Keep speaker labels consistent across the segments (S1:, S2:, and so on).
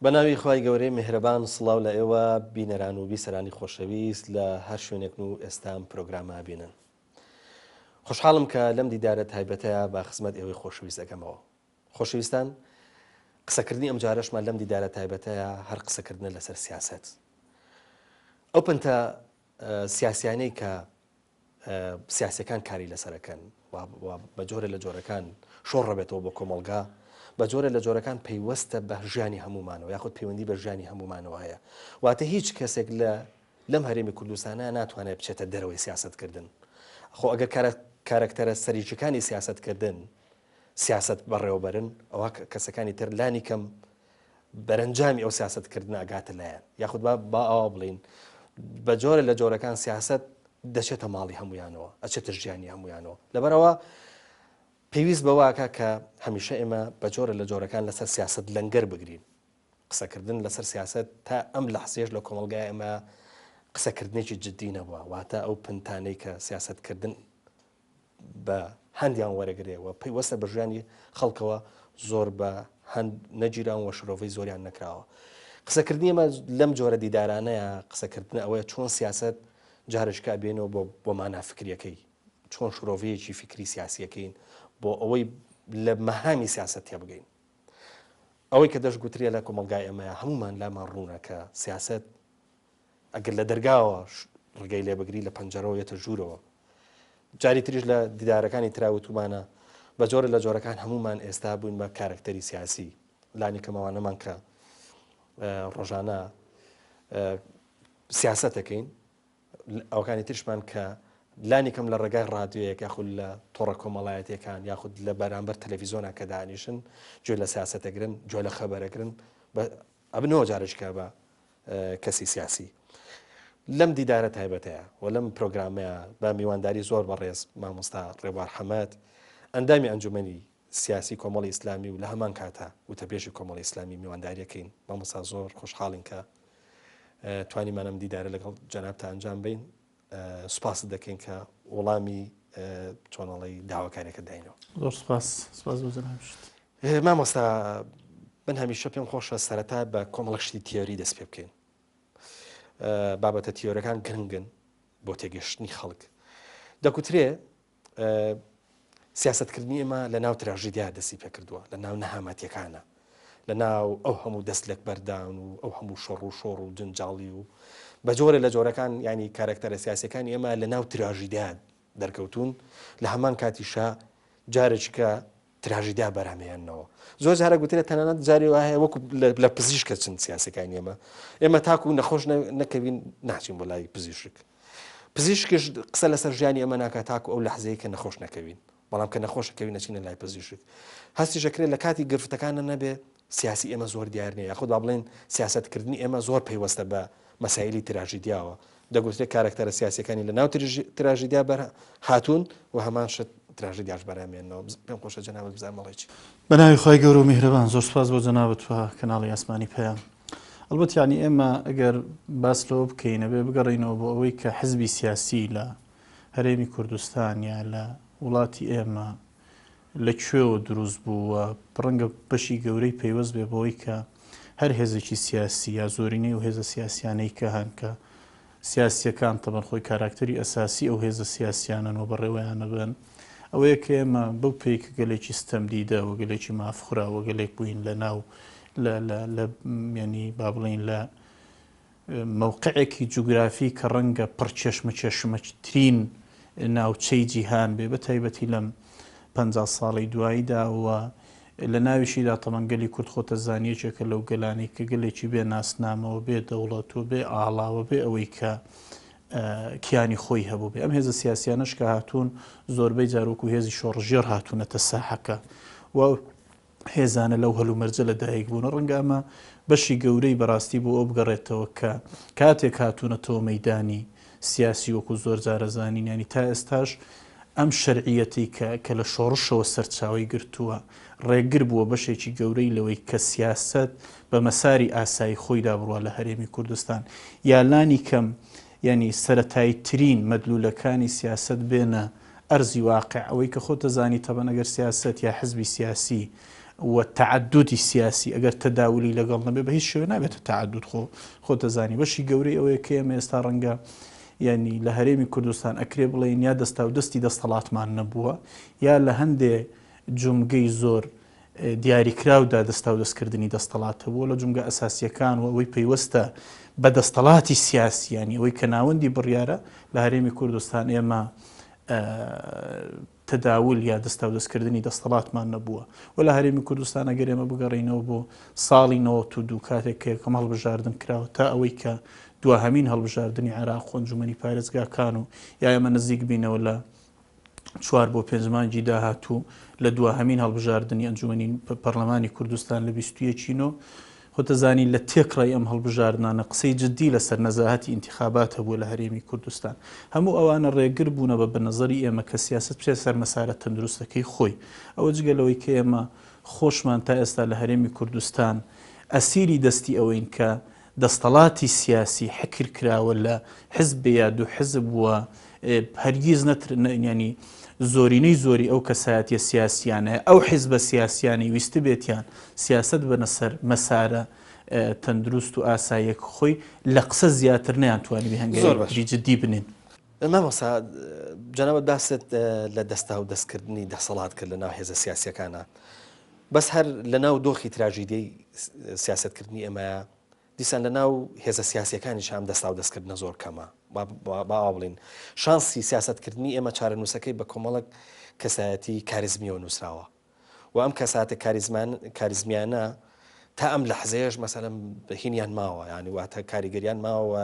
S1: بە ناوی خوای گەورەی میهرەبان سڵاو لە ئێوە بینەران و بیسەرانی خۆشەویست لە هەر شوێنێکن و ئێستا ئەم پرۆگرامە ئەبینن. خۆشحاڵم کە لەم دیدارە تایبەتەیا بە خزمەت ئێوەی خۆشەویست ئەگەمەوە. خۆشەویستان قسەکردنی ئەمجارەشمان لەم دیدارە تایبەتەیا هەر قسەکردنە لەسەر سیاسەت. ئەو پنتە سیاسیانەی کە سیاسیەکان کاری لەسەرەکەن و بە جۆرە لە جۆرەکان شۆڕەبێتەوە بۆ کۆمەڵگا بە جۆرە لە جۆرەکان پەیوەستە بە ژیانی هەمومانەوە یاخود پەیوەندی بە ژیانی هەمومانەوە هەیە واتە هیچ کەسێک لە لەم هەرێمی کوردستانە ناتوانێت بچێتە دەرەوەی سیاستکردن خۆ ئەگەر کارەکتەرە سەرەکیەکانی سیاستکردن سیاست بەڕێوەبەرن ئەوە کەسەکانی تر لانی کەم بەرەنجامی ئەو سیاسەت کردنە ئەگاتە لایان یاخود با با ئاوا بڵێین بە جۆرە لە جۆرەکان سیاسەت دەچێتە ماڵی هەمویانەوە ئەچێتە ژیانی هەمویانەوە لەبەرەوە پێویست بەواکە کە هەمیشە ئێمە بە جۆرە لە جۆرەکان لەسەر سیاست لەنگەر بگرین قسەکردن لەسەر سیاست تا ئەم لەحسێش لە کۆمەلگای ئێمە قسەکردنێکی جددی نەبووە واتە ئەو پنتانەی کە سیاستکردن بە هەندیان وەرەگرێ و پەیوەستە بە ژیانی خەڵکەوە زۆر بە هەند نەگیراون و شرۆڤەی زۆریان نەکراوە. قسەکردنی ئێمە لەم جۆرە دیدارانەیە قسەکردنە ئەوەیە چۆن سیاسەت جارشکە بێنەوە بۆ بۆ مانا فکریەکەی چۆن شرۆڤەیەکی فکری سیاسیەکەین بۆ ئەوەی لە مەهامی سیاسەت تێبگەین. ئەوەی کە دەشگوترێ لە کۆمەڵگای ئێمەیە هەمومان لامان ڕوونە کە سیاسەت ئەگەر لە دەرگاوە ڕگەی لێ بگری لە پەنجەرەوە یەتە ژوورەوە. جاری تریش لە دیدارەکانی ترا وتومانە بە جۆرە لە جۆرەکان هەموومان ئێستا بووین بە کارەکتەری سیاسی لانی کەمەوانەمان کە ڕۆژانە سیاسەتەکەین ئەوکانی ترشمان کە لانی کەم لە ڕێگای ڕادیۆیەک یاخود لە تۆڕە کۆمەڵایەتیەکان یاخود لە بەرامبەر تەلەڤیزۆنا کە دانیشن گوێ لە سیاسەتەگرن گوێ لە خەبەرەگرن ئەبنەوە جارێکە بە کەسی سیاسی. لەم دیدارە تایبەتەیا و لەم پرۆگرامەیا بە میوانداری زۆر بەڕێز مامۆستا ڕێبوار حەمەد، ئەندامی ئەنجومەنی سیاسی کۆمەڵی ئیسلامی و لە هەمان کاتا وتەبێژی کۆمەڵی ئیسلامی میوانداریەکەین. مامۆستا زۆر خۆشحاڵین کە توانیمان ئەم دیدارە لەگەڵ جەنابتا ئەنجام بەین. سوپاست دەکەین کە وەڵامی چۆنەڵی داواکاریەکە داینەوە.
S2: زۆر سوپاس، سوپاس بۆ جەنابیشت.
S1: مامۆستا من هەمیشە پێم خۆشە سەرەتا بە کۆمەڵک شتی تیۆری دەست پێ بکەین. بابەتە تیۆرەکان گرنگن بۆ تێگەشتنی خەڵک. دەگوترێ سیاسەتکردنی ئێمە لە ناو تراژیدیا دەستی پێکردووە، لە ناو نەهامەتیەکانە، لە ناو ئەو هەموو دەست لەک بەردان و ئەو هەموو شەڕ و شۆڕ و جنجاڵی و بە جۆرە لە جۆرەکان ینی کارەکتەرە سیاسەکانی ئێمە لە ناو تراژیدیا دەرکەوتون لە هەمان کاتیشا جارێکە تراژیدیا بەرهەمهێننەوە. زۆر جارە گوترێ تەنانەت جاری وا هەیە وەکو لە پزیشکە چن سیاسەکانی ئێمە ئێمە تاکو نەخۆش نەکەوین ناچین بۆ لای پزیشک پزیشکش قسە لەسەر ژیانی ئێمە ناکات تاکو ئەو لەحزەیە کە نەخۆش نەکەوین بەڵام کە نەخۆشەکەوین نەچینە لای پزیشک هەستیشەکرێت لە کاتی گرفتەکانە نەبێ سیاسی ئێمە زۆر دیار نیە یاخود با بڵێن سیاسەتکردنی ئێمە زۆر پەیوەستە بە مەسایلی تراژیدیاوە دەگوترێت کارەکتەرە سیاسیەکانی لە ناو تراژیدیا بەر هاتوون و هەمان شت تراژیدیاش بەرامێنەوە پێم خۆشە جەنابت بزانم ئەڵێ چی.
S2: بە ناوی خوای گەورە و میهرەبان زۆر سوپاس بۆ جەنابت و کەناڵی ئاسمانی پەیام. ئەڵبەت یانی ئێمە ئەگەر باس لەوە بکەین ئەبێ بگەڕێینەوە بۆ ئەوەی کە حزبی سیاسی لە هەرێمی کوردستان یا لە وڵاتی ئێمە لە کوێوە دروست بوو و ڕەنگە بەشی گەورەی پەیوەست بێ بەوەی کە هەر هێزێکی سیاسی یا زۆرینەی ئەو هێزە سیاسیانەی کە هەن کە سیاسیەکان تەبەن خۆی کاراکتەری ئەساسی ئەو هێزە سیاسیانەن و بەڕێوەیانە بن ئەوەیە کە ئێمە بەو پێی کە گەلێکی ستەمدیدە و گەلێکی مافخورا و گەلێک بووین لە ناو لە لە لە یعنی با بڵێین لە مەوقعێکی جوگرافی کە ڕەنگە پڕ کێشمەکێشمەترین ناوچەی جیهان بێ بە تایبەتی لەم 50 ساڵەی دواییدا و لە ناویشیدا تەمەن گەلی کورد خۆتە زانی یەکێکە لەو گەلانەی کە گەلێکی بێ ناسنامەوە بێ دەوڵەت و بێ ئاڵاوە بێ ئەوەی کە کیانی خۆی هەبوو بێ ئەم هێزە سیاسیانەش کە هاتوون زۆربەی جار وەکو هێزی شۆڕژێڕ هاتوونەتە ساحەکە و هێزانە لەو هەلومەرجە لە دایک بوون. ڕەنگە ئەمە بەشی گەورەی بەڕاستی بۆ ئەو بگەڕێتەوە کە کاتێک هاتوونەتەوە مەیدانی سیاسی وەکو زۆر جارە زانین یانی تا ئێستاش ئەم شەرعیەتەی کە کە لە شۆڕشەوە سەرچاوەی گرتووە ڕێگر بووە بەشێکی گەورەی لەوەی کە سیاسەت بە مەساری ئاسایی خۆیدا بڕوا لە هەرێمی کوردستان یا لانی کەم یانی سەرەتاییترین مەدلولەکانی سیاسەت بێنە ئەرزی واقع، ئەوەی کە خۆت دەزانی تەبەن ئەگەر سیاسەت یا حزبی سیاسی. و تەعەدودی سیاسی ئەگەر تەداولی لەگەڵ نەبێ بە هیچ شێوە نابێتە تەعەدود خۆ خۆت دەزانی بەشی گەورەی ئەوەیە کە ئێمە ئێستا ڕەنگە یعنی لە هەرێمی کوردستان ئەکرێ بڵێین یا دەستاودەستی دەستەڵاتمان نەبووە یا لە هەندێ جومگەی زۆر دیاریکراودا دەستاودەستکردنی دەستەڵات هەبووە لە جومگە ئەساسیەکان و ئەوەی پەیوەستە بە دەستەڵاتی سیاسی یانی ئەوەی کە ناوەندی بڕیارە لە هەرێمی کوردستان ئێمە تەداول یا دەستاودەستکردنی دەستەڵاتمان نەبووە و لە هەرێمی کوردستان ئەگەر ئێمە بگەڕێینەوە بۆ ساڵی 92 کاتێک کە یەکەم هەڵبژاردن کراوە تا ئەوەی کە دواهەمین هەڵبژاردنی عێراق و ئەنجومەنی پارێزگاکان و یا ئێمە نزیک بینەوە لە چوار بۆ پێنج مانگی داهاتوو لە دواهەمین هەڵبژاردنی ئەنجومەنی پەرلەمانی کوردستان لە 21 نۆ خۆتەزانی لە تێکڕای ئەم هەڵبژاردنانە قسەی جدی لەسەر نەزاهەتی ئینتیخابات هەبووە لە هەرێمی کوردستان. هەموو ئەوانە ڕێگر بوونە بە بەنەزەری ئێمە کە سیاسەت بچێتە سەر مەسارە تەندروستەکەی خۆی. ئەوە جگە لەوەی کە ئێمە خۆشمان تا ئێستا لە هەرێمی کوردستان ئەسیری دەستی ئەوەین کە دەستەڵاتی سیاسی حکر کراوە لە حزب یا دوو حزب و هەرگیز نەتر ینی زۆرینەی زۆری ئەو کەسایەتیە سیاسیانە ئەو حیزبە سیاسیانەی ویستبێتیان سیاسەت بەنە سەر مەسارە تەندروست و ئاساییەک خۆی لە قسە زیاتر نەیانتوانیبێ هەنگاوی جدی بنێن.
S1: مامۆستا جەنابت باست لە دەستاو دەستکردنی دەسەڵات کرد لە ناو هێزە سیاسیەکانە بەس هەر لە ناو دۆخی تراژیدیای سیاسەتکردنی ئێمەیە دیسان لە ناو هێزە سیاسیەکانیش ئەم دەستاو دەستکردنە زۆر کەمە با وا بڵێین شانسی سیاسەتکردنی ئێمە چارەنووسەکەی بە کۆمەڵک کەسایەتی کاریزمیەوە نووسراوە و ئەم کەساتە کاریزمان کاریزمیانە تا ئەم لەحزەیەش مەسەلەن هینیان ماوە یعنی واتە کاریگەریان ماوە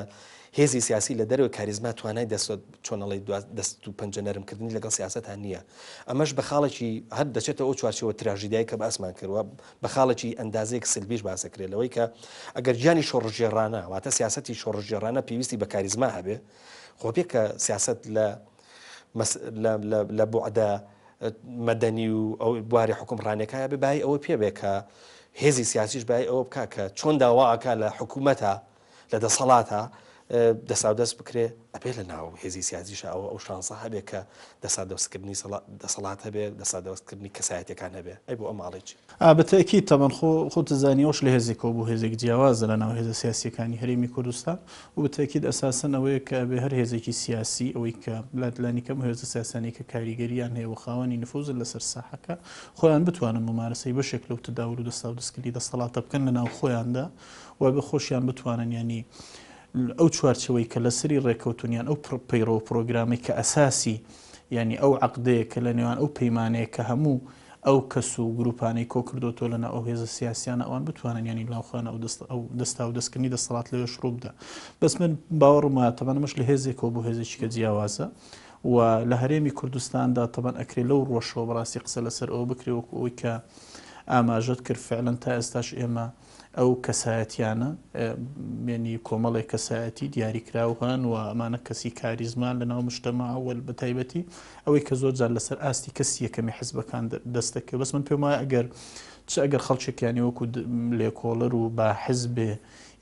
S1: هێزی سیاسی لە دەرەوەی کاریزما توانای دەست چۆنەڵی دەست و پەنجە نەرمکردنی لەگەڵ سیاسەتان نییە ئەمەش بە خاڵێکی هەر دەچێتە ئەو چوارچێوە تراژیدای کە باسمان کردوە بە خاڵێکی ئەندازەیەک سلبیش باسەکرێت لەوەی کە ئەگەر گیانی شۆڕشگێڕانە واتە سیاسەتی شۆڕشگێڕانە پێویستی بە کاریزما هەبێ خۆ پێ کە سیاسەت لە لە بوعدە مەدەنی و ئەو بواری حوکمڕانیەکە ئەبێ بای ئەوە پێ بێ کە هێزی سیاسیش بای ئەوە بکا کە چۆن داوا ئەکا لە حکوومەتە لە دەسەڵاتە دەساودەست بکرێ ئەبێ لە ناو هێزی سیاسیشە ئەوە ئەو شانسە هەبێ کە دەسادەستکردنی دەسەڵات هەبێ دەسادەستکردنی کەسایەتەکان هەبێ ئەی بۆ ئەم ماڵێکی
S2: ئا بە تەئکید تەبەن خۆ خۆت دەزانی ئەوەش لە هێزێکەوە بۆ هێزێک جیاوازە لە ناو هێزە سیاسییەکانی هەرێمی کوردستان و بە تەئکید ئەساسەن ئەوەیە کە ئەبێ هەر هێزێکی سیاسی ئەوەی کە لانی کەم ئەو هێزە سیاسیانەی کە کاریگەرییان هەیە و خاوەنی نفوزن لەسەر ساحەکە خۆیان بتوانن مومارەسەی بەشێک لەو تەداول و دەستاودەستکردنی دەستەڵاتە بکەن لە ناو خۆیاندا و ئەبێ خۆشیان بتوانن یانی ئەو چوارچێوەی کە لەسەری ڕێکەوتون یان ئەو پەیڕەو و پڕۆگرامەی کە ئەساسی یانی ئەو عەقدەیە کە لە نێوان ئەو پەیمانەیە کە هەموو ئەو کەس و گروپانەی کۆکردۆتەوە لەناو ئەو هێزە سیاسیانە ئەوان بتوانن یانی لەناو خۆیان ئەو دەست ئەو دەستاودەستکردنی دەسەڵات لەوێش ڕووبدا بەس من باوەڕم وایە تەبەن ئەمەش لە هێزێکەوە بۆ هێزێکی کە جیاوازە و لە هەرێمی کوردستاندا تەبەن ئەکرێ لەو ڕۆشەوە بەڕاستی قسە لەسەر ئەوە بکرێ وەکو ئەوەی کە ئاماژەت کرد فعلەن تا ئێستاش ئێمە ئەو کەسایەتیانە یعنی کۆمەڵێک کەسایەتی دیاریکراو هەن و ئەمانە کەسی کاریزمان لە ناو مجتەماع و بە تایبەتی ئەوەی کە زۆر جار لەسەر ئاستی کەسی یەکەمی حزبەکان دەست دەکەوێت بەس من پێم وایە ئەگەر چ ئەگەر خەڵکێکیانی وەکو لێکۆڵەر و با حزبێ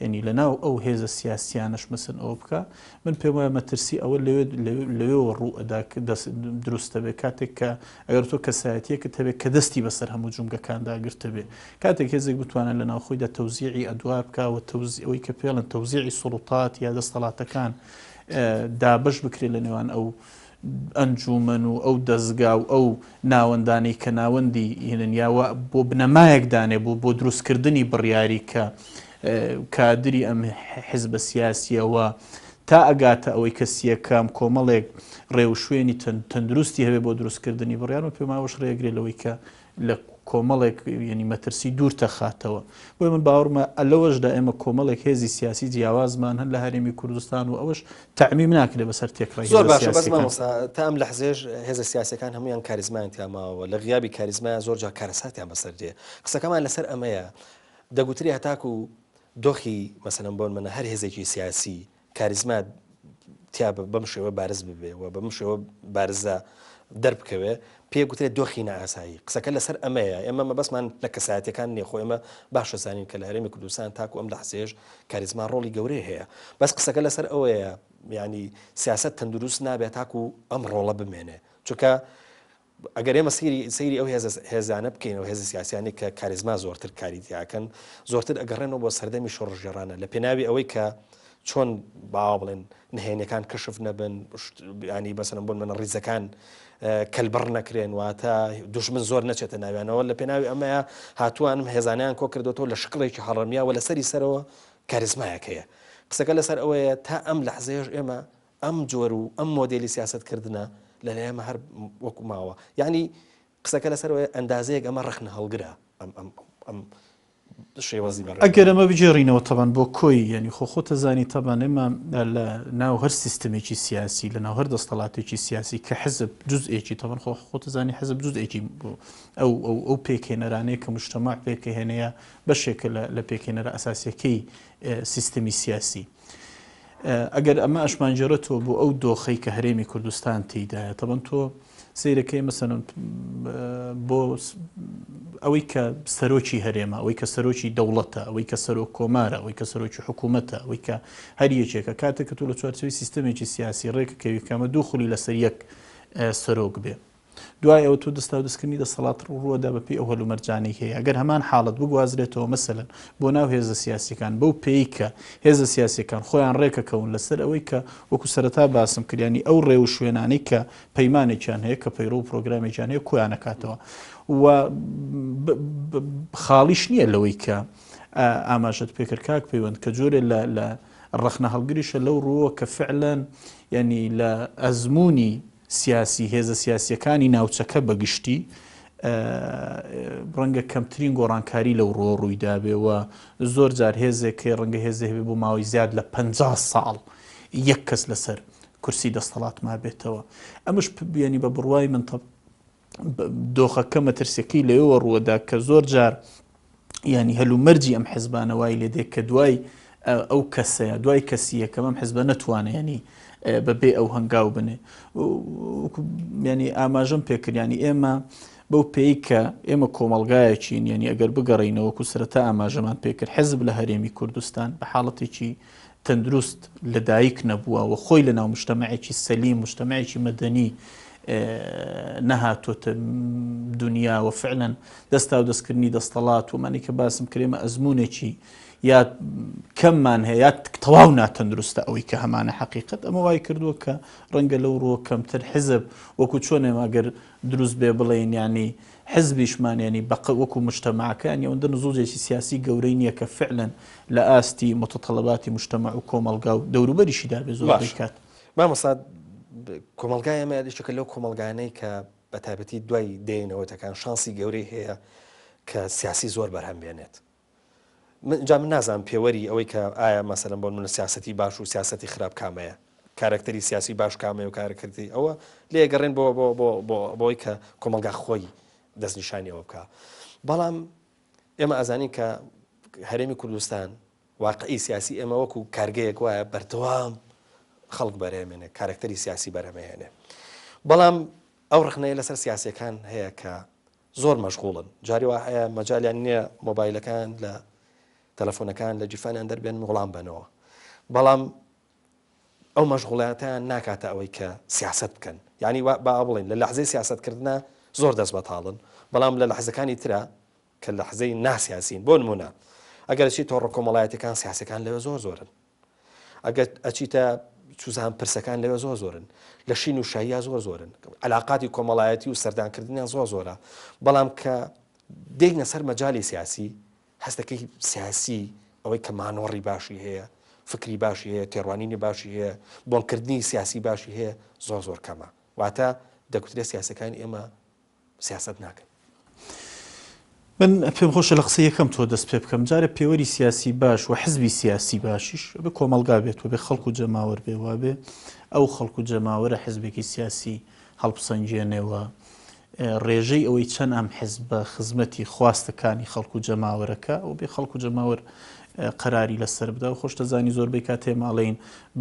S2: یعنی لە ناو ئەو هێزە سیاسیانەش مەسن ئەوە بکە من پێم وایە مەترسی ئەوە لەوێ لەوێوە ڕوو ئەدا دروستە بێ کاتێک کە ئەگەر تۆ کەسایەتیەکت هەبێ کە دەستی بەسەر هەموو جومگەکاندا گرتبێ کاتێک هێزێک بتوانێت لە ناوخۆیدا تەوزیعی ئەدوار بکا و تەوزی ئەوەی کە پێڵن تەوزیعی سوڵتات یا دەستەڵاتەکان دابەش بکرێت لە نێوان ئەو ئەنجومەن و ئەو دەزگا و ئەو ناوەندانەی کە ناوەندی هێنن یا بۆ بنەمایەک دانێ بۆ بۆ دروستکردنی بڕیاری کە کادری ئەم حزبە سیاسیەوە تا ئەگاتە ئەوەی کە سیەکەم کۆمەڵێک ڕێوشوێنی تەندروستی هەبێ بۆ دروستکردنی بڕیار من پێم ئەوەش ڕێگرێ لەوەی کە لە کۆمەڵێک یعنی مەترسی دوور تەخاتەوە بۆیە من باوەڕمە لەوەشدا ئێمە کۆمەڵێک هێزی سیاسی جیاوازمان هەن لە هەرێمی کوردستان و ئەوەش تەعمیم ناکرێت بەسەر تێکڕای
S1: زۆر باشە بەس مامۆستا تا ئەم لەحزەیەش هێزە سیاسەکان هەمویان کاریزمایان تیا ماوە لە غیابی کاریزمایان زۆر جار کارەساتیان بەسەر دێ قسەکەمان لەسەر ئەمەیە دەگوترێ هەتاکو دۆخی مەسەلەن بۆ نمونە هەر هێزێکی سیاسی کاریزما تیا بەم شێوە بارز ببێ و بەم شێوە بارزە دەربکەوێ پێ گوترێت دۆخی نائاسایی قسەکە لەسەر ئەمەیە ئێمە مەبەستمان لە کەسایەتەکان نییە خۆ ئێمە باشە زانین کە لە هەرێمی کوردستان تاکو ئەم لەحزەیەش کاریزما ڕۆڵی گەورەی هەیە بەس قسەکە لەسەر ئەوەیە یعنی سیاست تەندروست نابێت تاکو ئەم ڕۆڵە بمێنێ چونکە. ئەگەر ئێمە سەیری سەیری ئەو هێزە هێزانە بکەین ئەو هێزە سیاسیانەی کە کاریزما زۆرتر کاری تیاکەن زۆرتر ئەگەڕێنەوە بۆ سەردەمی شۆڕشگێڕانە لە پێناوی ئەوەی کە چۆن باوا بڵێن نهێنیەکان کەشف نەبن ینی بەسەرم بۆن منە ڕیزەکان کەلبڕ نەکرێن واتە دوژمن زۆر نەچێتە ناویانەوە لە پێناوی ئەمەیە هاتووانم هێزانیان کۆ کردوەوە لە شکڵێکی هەڕەمیا و لەسەری سەرەوە کاریزمایەک هەیە قسەکە لەسەر ئەوەیە تا ئەم لەحزەیەش ئێمە ئەم جۆر و ئەم مۆدێلی سیاسەت کردنە لە لای ئێمە هەر وەکو ماوە. یەعنی قسەکە لەسەر ئەوەیە ئەندازەیەک ئەمە ڕەخنە هەڵگرە ئەم ئەم ئەم شێوازی بەڕێوە.
S2: ئەگەر ئەمە بگێڕینەوە تەبان بۆ کۆی یەعنی خۆ خۆت ئەزانی تەبان ئێمە لە ناو هەر سیستمێکی سیاسی لە ناو هەر دەستەڵاتێکی سیاسی کە حزب جزئێکی تەبان خۆ خۆت ئەزانی حزب جزئێکی ئەو ئەو ئەو پێکهێنەرانەیە کە مجتەمەع پێکهێنەیە بەشێکە لە لە پێکهێنەرە ئەساسیەکەی سیستمی سیاسی. ئەگەر ئەمە ئەشمانگێڕێتەوە بۆ ئەو دۆخەی کە هەرێمی کوردستان تێیدایە تەبەن تۆ سەیرەکەی مەسەلەن بۆ ئەوەی کە سەرۆکی هەرێمە ئەوەی کە سەرۆکی دەوڵەتە ئەوەی کە سەرۆک کۆمارە ئەوەی کە سەرۆکی حکوومەتە ئەوەی کە هەر یەکێکە کاتێک کە تۆ لە چوارچێوەی سیستەمێکی سیاسی ڕێکەکەوی کەمە دوو خولی لەسەر یەک سەرۆک بێ دوای ئەوە تۆ دەستاودەستکردنی دەسەڵات ڕووەدا بەپێی ئەو هەلومەرجانەی هەیە. ئەگەر هەمان حاڵەت بگوازرێتەوە مەسەلەن بۆ ناو هێزە سیاسیەکان بەو پێیەی کە هێزە سیاسیەکان خۆیان ڕێکەکەون لەسەر ئەوەی کە وەکو سەرەتا باسم کرد یانی ئەو ڕێوشوێنانەی کە پەیمانێکیان هەیە کە پەیڕەو و پرۆگرامێکیان هەیە کۆیان ئەکاتەوە و خاڵیش نییە لەوەی کە ئاماژەت پێکرد کاک پەیوەند کە جۆرێ لە لە ڕەخنە هەڵگریشە لەو ڕووەوە کە فعلەن یانی لە ئەزموونی سیاسی، هێزە سیاسییەکانی ناوچەکە بە گشتی، ڕەنگە کەمترین گۆڕانکاری لەو ڕووە ڕوویدابێ و زۆر جار هێزێک هەیە ڕەنگە هێزێ هەبێ بۆ ماوەی زیاد لە 50 ساڵ یەک کەس لەسەر کورسی دەستەڵات مابێتەوە. ئەمەش یانی بە بڕوای من دۆخەکە مەترسیەکەی لەوێوە ڕووەدا کە زۆر جار ینی هەلومەرجی ئەم حزبانە وای لێ دێ کە دوای ئەو کەسەیە دوای کەسی یەکەم ئەم حزبە نەتوانێ ینی بەبێ ئەو هەنگاو بنێ ینی ئاماژەم پێکردیانی ئێمە بەو پێی کە ئێمە کۆمەلگایەکین ینی ئەگەر بگەڕینەوە وەکو سەرەتا ئاماژەمان پێکرد حزب لە هەرێمی کوردستان بە حاڵەتێکی تەندروست لە دایک نەبووە و خۆی لە ناو مجتەمەعێکی سەلیم، مجتەمەعێکی مەدەنی نەهاتۆتە دونیا و فعلەن دەستاودەستکردنی دەستەڵات و ئەمانەی کە باسم کرد ئێمە ئەزموونێکی یا کەممان هەیە یا تەواو ناتەندروستە ئەوەی کە هەمانە حەقیقەت ئەمە وای کردووە کە ڕەنگە لەو ڕووە کەمتر حزب وەکو چۆن ئێمە ئەگەر دروست بێ بڵێین یانی حزبیشمان یانی بە وەکو مجتەمەعەکە یانی ئەوەندە نزوزێکی سیاسی گەورەی نییە کە فعلەن لە ئاستی متطلباتی مجتەمەع و کۆمەڵگا و دەوروبەریشیدا بێ زۆربەی
S1: باشە
S2: کات.
S1: مامۆستا کۆمەڵگای ئێمە یەکێکە لەو کۆمەڵگانەی کە بە تایبەتی دوای دەیەی نەوەتەکان شانسی گەورەی هەیە کە سیاسی زۆر بەرهەم بێنێت. من جا من نازانم پێوەری ئەوەی کە ئایا مەسەلەن بۆ نمونە سیاسەتی باش و سیاسەتی خراپ کامەیە کارەکتەری سیاسی باش کامەیە و کارەکتەری ئەوە لێ گەڕێن بۆ بۆ بۆ بۆ بۆی کە کۆمەڵگا خۆی دەستنیشانی ئەوە بکە بەڵام ئێمە ئەزانین کە هەرێمی کوردستان واقعی سیاسی ئێمە وەکو کارگەیەک وایە بەردەوام خەڵک بەرهەمێنێ کارەکتەری سیاسی بەرهەمهێنێ بەڵام ئەو ڕخنەیە لەسەر سیاسەکان هەیە کە زۆر مەشغوڵن جاری وا هەیە مەجالیان نییە مۆبایلەکان لە تەلەفۆنەکان لە گیرفانیان دەربێن وڵام بەنەوە بەڵام ئەو مەشغوڵاتیان ناکاتە ئەوەی کە سیاست بکەن یعنی با بڵێن لە لەحزەی سیاستکردە زۆر دەست بەتاڵن بەڵام لە لەحزەکانی ترە کە لەحزەی ناسیاسین بۆ نمونە ئەگەر چی تۆڕە کۆمەڵایەتەکان سیاسەکان لەوێ زۆر زۆرن ئەگەر ئەچیتە چوزان پرسەکان لەوێ زۆر زۆرن لە شین و شاییا زۆر زۆرن علااقاتی کۆمەڵایەتی و سەردانکردنیان زۆر زۆرە بەڵام کە دێینە سەر مەجای سیاسی هەستەکەی سیاسی ئەوەی کە مانۆڕی باشی هەیە فکری باشی هەیە تێڕوانینی باشی هەیە بۆنکردنی سیاسی باشی هەیە زۆر زۆر کەمە واتە دەگوترێ سیاسەکانی ئێمە سیاسەت ناکەن.
S2: من پێم خۆشە لە قسەی یەکەم تۆ دەست پێ بکەم جارێ پێوەری سیاسی باش و حزبی سیاسی باشیش بێ کۆمەڵگا بێت و بێ خەڵک و جەماوەر بێ وابێ ئەو خەڵک و جەماوەرە حزبێکی سیاسی هەڵبسەنگێنێەوە ڕێژەی ئەوەی چەند ئەم حزبە خزمەتی خواستەکانی خەڵک و جەماوەرەکە و بێ خەڵک و جەماوەر قەراری لەسەر بدا و خۆشتەزانی زۆربەی کاتێ ماڵین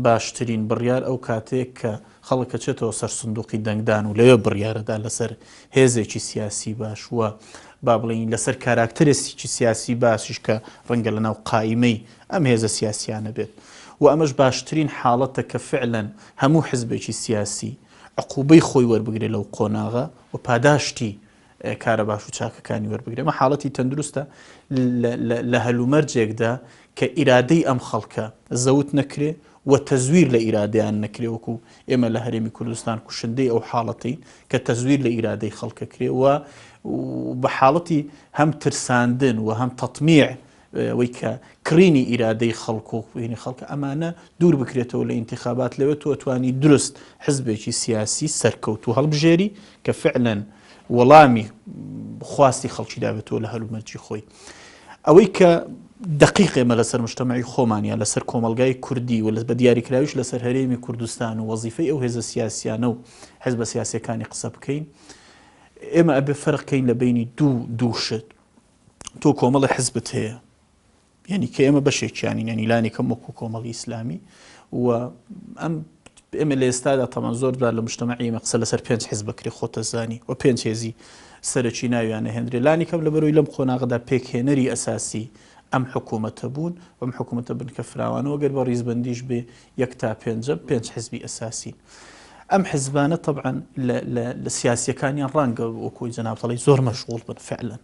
S2: باشترین بڕیار ئەو کاتێک کە خەڵک ئەچێتەوە سەر سندوقی دەنگدان و لەوێ بڕیارەدا لەسەر هێزێکی سیاسی باش و با بڵێین لەسەر کاراکتەرێکی سیاسی باشیش کە ڕەنگە لەناو قایمەی ئەم هێزە سیاسیانە بێت و ئەمەش باشترین حاڵەتە کە فعلەن هەموو حزبێکی سیاسی. عقوبەی خۆی وەربگرێ لەو قۆناغە و پاداشتی کارە باش و چاکەکانی وەربگرێ. ئەمە حاڵەتی تەندروستە لە هەلومەرجێکدا کە ئیرادەی ئەم خەڵکە زەوت نەکرێ و تەزویر لە ئیرادەیان نەکرێ، وەکو ئێمە لە هەرێمی کوردستان کوشندەی ئەو حاڵەتەین کە تەزویر لە ئیرادەی خەڵکە کرێ و بە حاڵەتی هەم ترساندن و هەم تەتمیع ئەوەی کە کڕینی ئیرادەی خەڵک و خوێنی خەڵکە ئەمانە دوور بکرێتەوە لە ئینتیخابات لەوێ تۆ ئەتوانی دروست حزبێکی سیاسی سەرکەوتوو هەڵبژێری کە فعلەن وەڵامی خواستی خەڵکی دابێتەوە لە هەلومەرجی خۆی. ئەوەی کە دقیق ئێمە لەسەر مشتەمەعی خۆمان یا لەسەر کۆمەلگای کوردی و بە دیاریکراویش لەسەر هەرێمی کوردستان و وەزیفەی ئەو هێزە سیاسیانە و حزبە سیاسەکانی قسە بکەین ئێمە ئەبێ فەرقکەین لە بینی دوو دوو شت تۆ کۆمەڵی حزبت هەیە یعنی کە ئێمە بەشێکیانین یعنی لانی کەم وەکو کۆمەڵی ئیسلامی و ئەم ئێمە لە ئێستادا تەمان زۆر جار لە مجتەمەعی ئێمە قسە لەسەر پێنج حزب بکرێ خۆتەزانی و پێنج هێزی سەرەکی ناویان نەهێنرێ لانی کەم لەبەرەوەی لەم قۆناغدا پێکهێنەری ئەساسی ئەم حکوومەتە بوون ئەم حکوومەتە بنکە فراوانەوە گەر بە ڕیزبندیش بێ یەک تا پێنجە پێنج حزبی ئەساسین ئەم حزبانە طبعا لە سیاسیەکانیان ڕەنگە وەکۆی جەنابتەڵی زۆر مەشغوڵ بن فعلا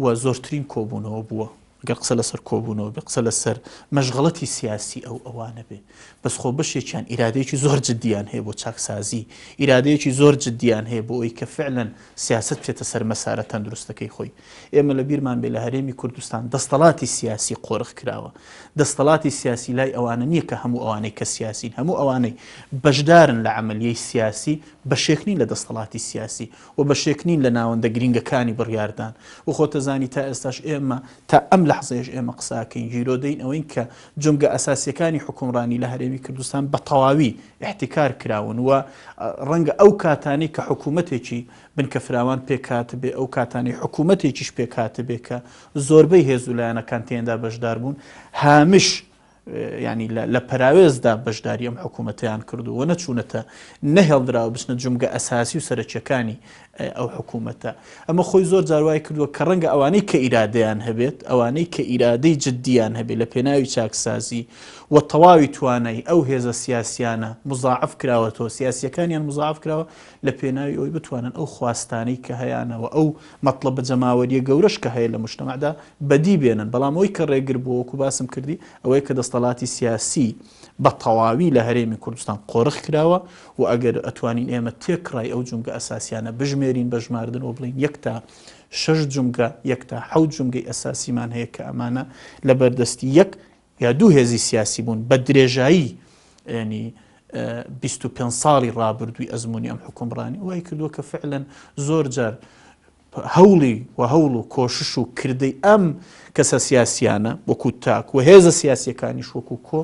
S2: و زۆرترین کۆبوونەوە بووە گەر قسە لەسەر کۆبوونەوە بێ قسە لەسەر مەشغەڵەتی سیاسی ئەو ئەوانە بێ بەس خۆ بەشێکیان ئیرادەیەکی زۆر جدیان هەیە بۆ چاکسازی ئیرادەیەکی زۆر جدیان هەیە بۆ ئەوی کە فعلەن سیاست بچێتە سەر مەسارە تەندروستەکەی خۆی ئێمە لە بیرمان بێ لە هەرێمی کوردستان دەستەڵاتی سیاسی قۆرخ کراوە دەستەڵاتی سیاسی لای ئەوانە نییە کە هەموو ئەوانەی کە سیاسین هەموو ئەوانەی بەشدارن لە عملیەی سیاسی بەشێک نین لە دەستەڵاتی سیاسی و بەشێک نین لە ناوەندە گرینگەکانی بڕیاردان و خۆتەزانی تا ئێستاش ئێمە تا ئەم لەحزەیەش ئێمە قساکەین گیرۆدەین ئەوەین کە جومگە ئەساسیەکانی حوکمڕانی لە هەرێمی کوردستان بە تەواوی ئیحتیکار کراون و ڕەنگە ئەو کاتانەی کە حکوومەتێکی بنکە فراوان پێکهاتبێ ئەو کاتانەی حکوومەتێکیش پێکهاتبێ کە زۆربەی هێز و لایەنەکان تێندا بەشدار بوون هامش یانی لە پەراوێزدا بەشداری ئەم حکوومەتەیان کردووە و نەچوونەتە نەهێڵدراوە بچنە جومگە ئەساسی و سەرەکیەکانی ئەو حکوومەتە. ئەمە خۆی زۆر جار وای کردووە کە ڕەنگە ئەوانەی کە ئیرادەیان هەبێت، ئەوانەی کە ئیرادەی جددیان هەبێت لە پێناوی چاکسازی و تەواوی توانای ئەو هێزە سیاسیانە مزاعف کراوەتەوە، سیاسیەکانیان مزاعف کراوە لە پێناوی ئەوەی بتوانن ئەو خواستانەی کە هەیانە و ئەو مەتڵەبە جەماوەریە گەورەش کە هەیە لە مجتەمەعدا بەدی بێنن، بەڵام ئەوەی کە ڕێگر بووە وەکو باسم کردی ئەوەیە کە دەستەڵاتی سیاسی بە تەواوی لە هەرێمی کوردستان قۆرخ کراوە و ئەگەر ئەتوانین ئێمە تێکڕای ئەو جومگە ئەساسیانە بژمێرین بە ژماردن و بڵێین یەک تا شەش جومگە، یەک تا حەوت جومگەی ئەساسیمان هەیە کە ئەمانە لە بەردەستی یەک یا دوو هێزی سیاسی بوون بە درێژایی ینی 25 ساڵی ڕابردووی ئەزمموی ئەم حکومڕانی وای کردووە کە فعلەن زۆر جار هەوڵی و هەوڵ و کۆشش و کردەی ئەم کەسە سیاسیانە وەکو تاک و هێزە سیاسیەکانیش وەکو کۆ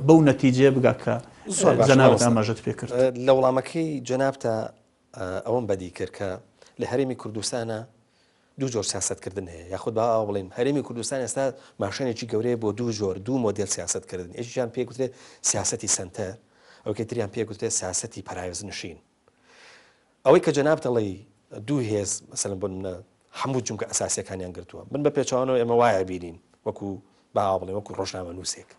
S2: بەو نەتیجەیە بگا کە جەنابت ئاماژەت پێ کرد.
S1: لە وەڵامەکەی جەنابتا ئەوەم بەدی کرد کە لە هەرێمی کوردستانە دوو جۆر سیاسەتکردن هەیە یاخود با ئاوا بڵێین هەرێمی کوردستان ئێستا ماشێنێکی گەورەیە بۆ دوو جۆر دوو مۆدێل سیاسەتکردن یەکێکیان پێ گوترێت سیاسەتی سەنتەر ئەوکەی تریان پێ گوترێت سیاسەتی پەراوێزنشین ئەوەی کە جەنابت ئەڵێی دوو هێز مەسەلەن بۆ نمونە هەموو جومگە ئەساسیەکانیان گرتووە من بە پێچەوانەوە ئێمە وایە بینین وەکو با ئاوا بڵێم وەکو ڕۆژنامەنووسێک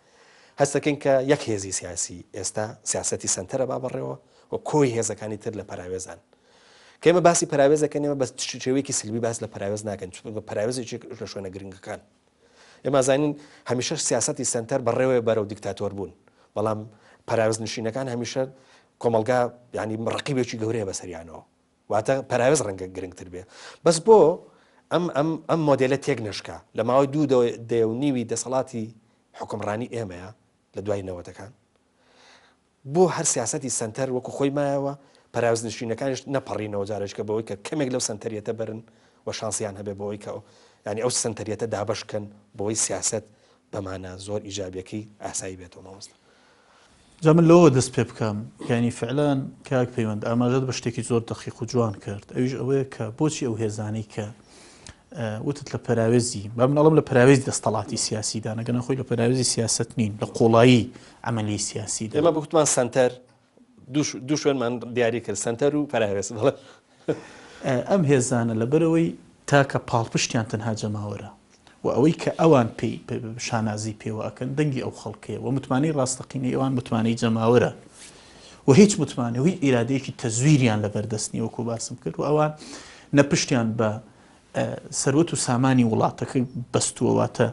S1: هەست دەکەین کە یەک هێزی سیاسی ئێستا سیاسەتی سەنتەرە با بەڕێوە و کۆی هێزەکانی تر لە پەراوێزان کە ئێمە باسی پەراوێز دەکەین ئێمە بە شێوەیەکی سلبی باس لە پەراوێز ناکەین چونکە پەراوێزێکی لە شوێنە گرنگەکان ئێمە زانین هەمیشە سیاسەتی سەنتەر بەڕێوەیە بەرەو دیکتاتۆر بوون بەڵام پەراوێز نشینەکان هەمیشە کۆمەڵگا یانی ڕقیبێکی گەورەیە بەسەریانەوە واتە پەراوێز ڕەنگە گرنگتر بێ بەس بۆ ئەم ئەم ئەم مۆدێلە تێک نەشکا لە ماوەی دوو دەیە و نیوی دەسەڵاتی حکومڕانی ئێمەیە لە دوای نەوەتەکان بۆ هەر سیاسەتی سەنتەر وەکو خۆی مایەوە پەراوێز نشینەکانیش نەپەڕینەوە جارێکە بەوەی کە کەمێک لەو سەنتەریەتە بەرن و شانسیان هەبێ بەوەی کە ینی ئەو سەنتەریەتە دابەش کەن بۆی سیاست بەمانە زۆر ئیجابیەکەی ئاسایی بێتەوە مامۆستا.
S2: جا من لەوەوە دەست پێ بکەم یانی فعلەن کاک پەیوەند ئاماژەت بە شتێکی زۆر دەقیق و جوان کرد ئەویش ئەوەیە کە بۆچی ئەو هێزانەی کە وتت لە پەراوێزی با من ئەڵم لە پەراوێزی دەستەڵاتی سیاسیدا نەگەنە خۆی لە پەراوێزی سیاست نین لە قوڵایی عملی سیاسیدا
S1: ئێمە بگوتمان سەنتەر دوو شوێنمان دیاری کرد سەنتەر و پەراوێز بەڵێ.
S2: ئەم هێزانە لەبەرئەوەی تاکە پاڵپشتیان تەنها جەماوەرە و ئەوەی کە ئەوان پێی شانازی پێوە ئەکەن دەنگی ئەو خەڵکەیە و متمانەی ڕاستەقینەی ئەوان متمانەی جەماوەرە. و هیچ متمانە و هیچ ئیرادەیەکی تەزویریان لەبەردەست نیە وەکو باسم کرد و ئەوان نە پشتیان بە سەروەت و سامانی وڵاتەکە بەستووە واتە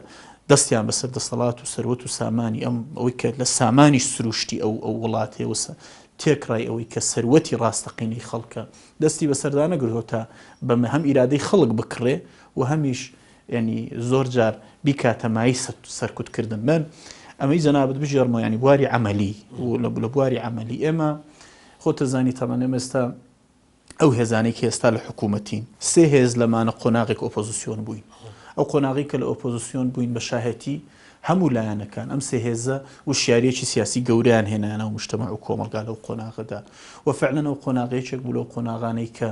S2: دەستیان بەسەر دەسەڵات و سەروەت و سامانی ئەم ئەوەی کە لە سامانی سروشتی ئەو ئەو وڵاتەیە وسە تێکڕای ئەوەی کە سەروەتی ڕاستەقینەی خەڵکە دەستی بەسەردا نەگرتووە تا بەمە هەم ئیرادەی خەڵک بکڕێ و هەمیش یانی زۆر جار بیکاتە مایەی سەرکوت کردن. من ئەمەی جەنابت بگێڕمەوە یانی بواری عەمەلی و لە بواری عەمەلی ئێمە خۆتە زانی تەمەن ئێمە ئێستا ئەو هێزانەی کە ئێستا لە حکوومەتین سێ هێز لەمانە قۆناغێک ئۆپۆزیسیۆن بووین ئەو قۆناغی کە لە ئۆپۆزیسیۆن بووین بە شاهێتی هەموو لایەنەکان ئەم سێ هێزە وشیاریەکی سیاسی گەورەیان هێنایە ناو مجتەمەع و کۆمەڵگا لەو قۆناغەدا و فعلەن ئەو قۆناغە یەکێک بوو لەو قۆناغانەی کە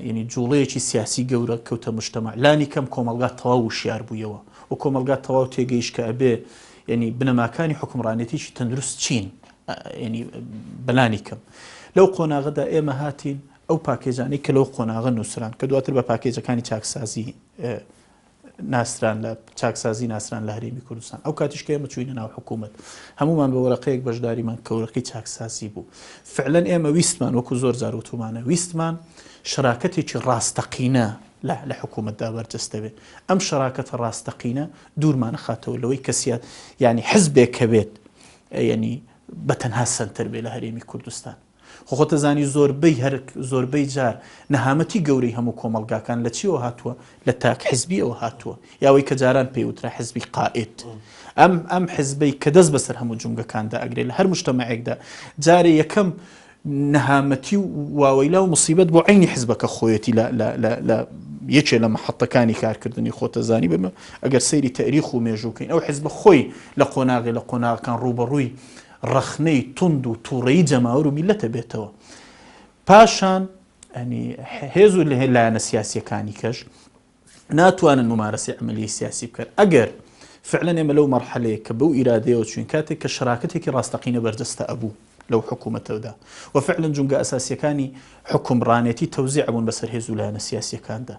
S2: یعنی جوڵەیەکی سیاسی گەورە کەوتە مجتەمەع لانی کەم کۆمەڵگا تەواو وشیار بوویەوە و کۆمەڵگا تەواو تێگەیشت کە ئەبێ یعنی بنەماکانی حوکمڕانێتیی تەندروست چین یعنی بەلانی کەم لەو قۆناغەدا ئێمە هاتین ئەو پاکێجانەی کە لەو قۆناغە نووسران کە دواتر بە پاکێجەکانی چاکسازی ناسران لە چاکسازی ناسران لە هەرێمی کوردستان ئەو کاتیش کە ئێمە چووینە ناو حکوومەت هەمومان بە وەرەقەیەک بەشداریمان کە وەرەقەی چاکسازی بوو فعلەن ئێمە ویستمان وەکو زۆر جار وتومانە ویستمان شراکەتێکی ڕاستەقینە لە لە حکوومەتدا بەرجەستە بێ ئەم شراکەتە ڕاستەقینە دوورمان خاتەوە لەوەی کەسیات یعنی حزبێک هەبێت یعنی بە تەنها سەنتەر بێ لە هەرێمی کوردستان خۆ خۆتەزانی زۆربەی هەر زۆربەی جار نەهامەتی گەورەی هەموو کۆمەڵگاکان لە چیەوە هاتووە؟ لە تاک حزبیەوە هاتووە یا ئەوەی کە جاران پێی وترا حزبی قائد ئەم ئەم حزبەی کە دەست بەسەر هەموو جومگەکاندا ئەگرێ لە هەر مجتەمەعێکدا جارێ یەکەم نەهامەتی و واوەیلا و مصیبەت بۆ عینی حزبەکە خۆیەتی لە لە لە لە یەکێ لە محەتەکانی کارکردنی خۆتەزانی بمە ئەگەر سەیری تەریخ و مێژووکەین ئەو حزبە خۆی لە قۆناغی لە قۆناغەکان ڕووبەڕووی ڕەخنەی توند و توڕەیی جەماوەر و میللەتە بێتەوە. پاشان ینی هێز و لایەنە سیاسیەکانی کەش ناتوانن ممارەسەی عملیی سیاسی بکەن ئەگەر فعلا ئێمە لەو مەرحەلەیە کە بەو ئیرادەیەوە چوین کاتێک کە شراکەتێکی ڕاستەقینە بەرجەستە ئەبوو لەو حکوومەتەودا و فعلا جونگە ئەساسیەکانی حکومڕانێتی تەوزیع بوون بەسەر هێز و لایەنە سیاسیەکاندا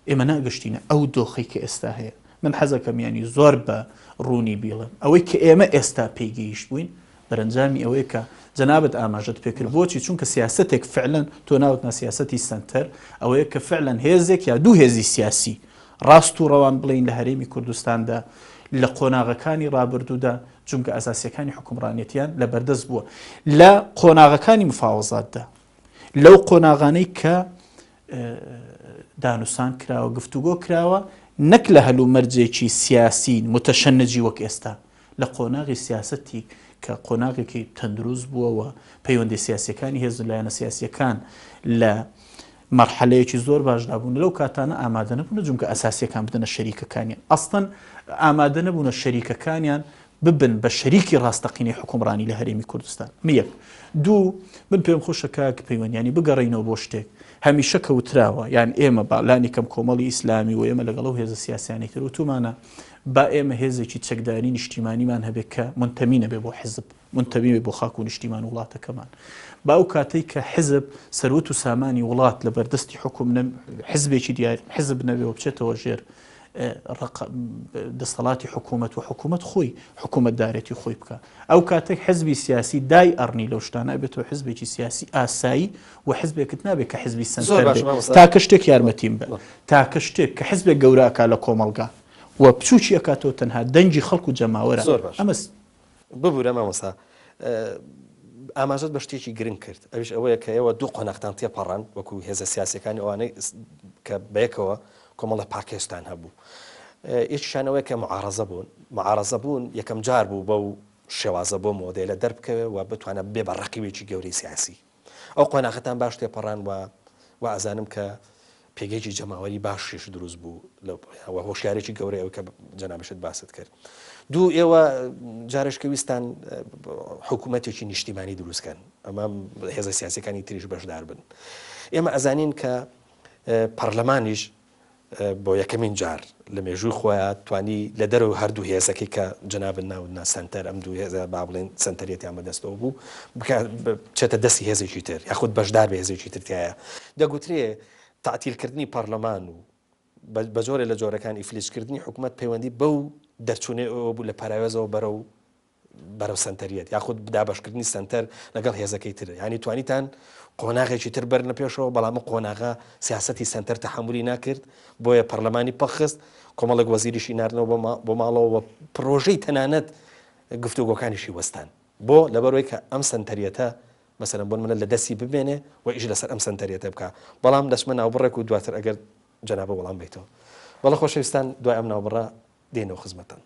S2: ئێمە ناگەشتینە ئەو دۆخەی کە ئێستا هەیە. من حەزەکەم یانی زۆر بە ڕوونی بیڵێم. ئەوەی کە ئێمە ئێستا پێی گەیشتبووین بەرەنجامی ئەوەیە کە جەنابت ئاماژەت پێکرد. بۆچی؟ چونکە سیاسەتێک فعلەن تۆ ناوت نا سیاسەتی سەنتەر، ئەوەیە کە فعلەن هێزێک یا دوو هێزی سیاسی ڕاست و ڕەوان بڵێین لە هەرێمی کوردستاندا لە قۆناغەکانی ڕابردوودا جومگە ئەساسییەکانی حوکمڕانێتیان لە بەردەست بووە لە قۆناغەکانی مفاوەزاتدا لەو قۆناغانەی کە دانوسان کراوە، گفتوگۆ کراوە، نەک لە هەلومەرجێکی سیاسی متشنجی وەک ئێستا، لە قۆناغی سیاسەتی کە قۆناغێکی تەندروست بووە و پەیوەندی سیاسیەکانی هێز و لایەنە سیاسیەکان لە مەرحەلەیەکی زۆر باشدا بوون، لەو کاتانە ئامادە نەبوونە جومگە ئەساسیەکان بدەنە شەریکەکانیان، ئەسڵەن ئامادە نەبوونە شەریکەکانیان ببن بە شەریکی ڕاستەقینەی حوکمڕانی لە هەرێمی کوردستان. ئەمە یەک. دوو، من پێم خۆشە کاک پەیوەند یانی بگەڕێینەوە بۆ شتێک هەمیشە کە وتراوە یان ئێمە با لانی کەم کۆمەڵی ئیسلامی و ئێمە لەگەڵ ئەو هێزە سیاسیانەی تر وتومانە با ئێمە هێزێکی چەکداری نیشتیمانیمان هەبێ کە مونتەمی نەبێ بۆ حزب، مونتەمی بێ بۆ خاک و نیشتیمان و وڵاتەکەمان. با ئەو کاتەی کە حزب سەروەت و سامانی وڵات لە بەردەستی حوکم حزبێکی دیار حزب نەبێ و بچێتەوە ژێر دەستەڵاتی حکوومەت و حکوومەت خۆی حکوومەتدارێتی خۆی بکە ئەو کاتێک حزبی سیاسی دای ئەڕنی لەو شتانە بێتەوە حزبێکی سیاسی ئاسایی و حزبێکت نابێت کە حزبی سەنتەر تاکە شتێک یارمەتیم بە تاکە شتێک کە حزبێک گەورەکە لە کۆمەڵگا و بچوکی ئەکاتەوە تەنها دەنگی خەڵک و جەماوەرە
S1: زۆر باش
S2: ئەمە
S1: ببورە مامۆستا ئاماژەت بە شتێکی گرنگ کرد ئەویش ئەوەیە کە ئێوە دوو قۆناغتان تێپەڕاند وەکو هێزە سیاسیەکانی ئەوانەی کە بەیەکەوە کۆمەڵە پاکێجتان هەبوو یەکیشان ئەوەیە کە معارەزە بوون معارەزە بوون یەکەم جار بوو بەو شێوازە بۆ مۆدێلە دەربکەوێ و بتوانە بێ بە ڕەقیبێکی گەورەی سیاسی ئەو قۆناغەتان باش تێپەڕان و وا ئەزانم کە پێگەیەکی جەماوەری باشیش دروست بوو و هۆشیارێکی گەورەی ئەوەی کە جەنابیشت باست کرد. دوو ئێوە جارێش کە ویستان حکوومەتێکی نیشتیمانی دروست کەن ئەمە هێزە سیاسەکانی تریش بەشدار بن. ئێمە ئەزانین کە پەرلەمانیش بۆ یەکەمین جار لە مێژووی خۆیا توانی لە دەرەوەی هەردوو هێزەکەی کە جەنابت ناوت نا سەنتەر ئەم دوو هێزە با بڵێن سەنتەریەتیان بەدەستەوە بوو بکا بچێتە دەستی هێزێکی تر یاخود بەشدار بێ هێزێکی تر تیایا دەگوترێ تەعتیلکردنی پەرلەمان و بە جۆرێ لە جۆرەکان ئیفلیجکردنی حکومەت پەیوەندی بەو دەرچوونەی ئەوە بوو لە پەراوێزەوە بەرەو. بەرەو سەنتەریەت یاخود دابەشکردنی سەنتەر لەگەڵ هێزەکەی تر یانی توانیتان قۆناغێکی تر بەرنە پێشەوە بەڵام ئەم قۆناغە سیاسەتی سەنتەر تەحەمولی ناکرد بۆیە پەرلەمانی پەکخست کۆمەڵێک وەزیریشی ناردنەوە بۆ ماڵەوە و پرۆژەی تەنانەت گفتوگۆکانیشی وەستان بۆ لەبەرەوەی کە ئەم سەنتەریەتە مەسەلەن بۆ نمونە لە دەستی بمێنێ و ئیش لەسەر ئەم سەنتەریەتە بکا بەڵام دەچمە ناوبڕێک و دواتر ئەگەر جەنابە وەڵام بیتەوە بەڵێ خۆشەویستان دوای ئەم ناوبڕە دێنەوە خزمەتتان.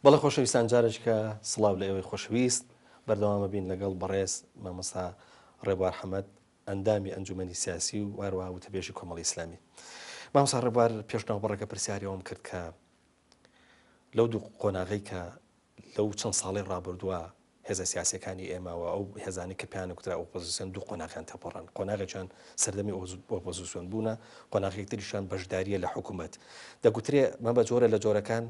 S1: بەڵێ خۆشەویستان جارێکە سڵاو لە ئێوەی خۆشەویست بەردەوامە بین لەگەڵ بەڕێز مامۆستا ڕێبوار حەمەد ئەندامی ئەنجومەنی سیاسی و هەروەها وتەبێژی کۆمەڵی ئیسلامی. مامۆستا ڕێبوار پێش ناوبڕەکە پرسیاری ئەوەم کرد کە لەو دوو قۆناغەی کە لەو چەند ساڵەی ڕابردووە هێزە سیاسیەکانی ئێمە و ئەو هێزانەی کە پێیان گوترا ئۆپۆزیسیۆن دوو قۆناغیان تێپەڕان قۆناغێکیان سەردەمی ئۆپۆزیسیۆن بوونە قۆناغێک تریشیان بەشداریە لە حکوومەت دەگوترێ مە بە جۆرە لە جۆرەکان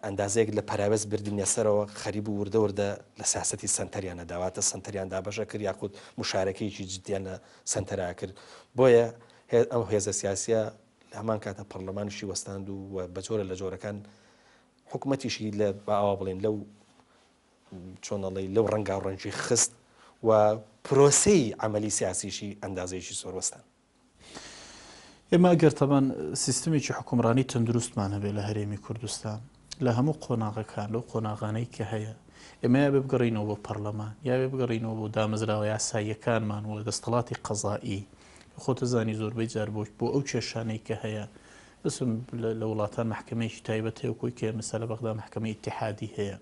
S1: ئەندازەیەک لە پەراوێز بردینە سەرەوە خەریب و وردە وردە لە سیاسەتی سەنتەریان ئەدا واتە سەنتەریان دابەشە کرد یاخود مشارەکەیەکی جدیان لە سەنتەرا کرد بۆیە ئەم هێزە سیاسیە لە هەمان کاتە پەرلەمانیشی وەستاند و بە جۆرە لە جۆرەکان حکومەتیشی لە با ئاوا بڵێن لەو چۆن ئەڵێی لەو ڕەنگاوڕەنگی خست و پرۆسەی عەمەلی سیاسیشی ئەندازەیەکی زۆر وەستان.
S2: ئێمە ئەگەر تەبەن سیستمێکی حوکمڕانی تەندروستمان هەبێ لە هەرێمی کوردستان لە هەموو قۆناغەکان لەو قۆناغانەی کە هەیە ئێمە یا بێ بگەڕینەوە بۆ پەرلەمان یا بێ بگەڕینەوە بۆ دامەزراوە یاساییەکانمان و دەستەڵاتی قەزایی خۆتەزانی زۆربەی جار بۆ بۆ ئەو کێشانەی کە هەیە بسم لە وڵاتان مەحکەمەیەکی تایبەت هەیە کۆی کە مەسەلە لە بەغدا مەحکەمەی ئیتیحادی هەیە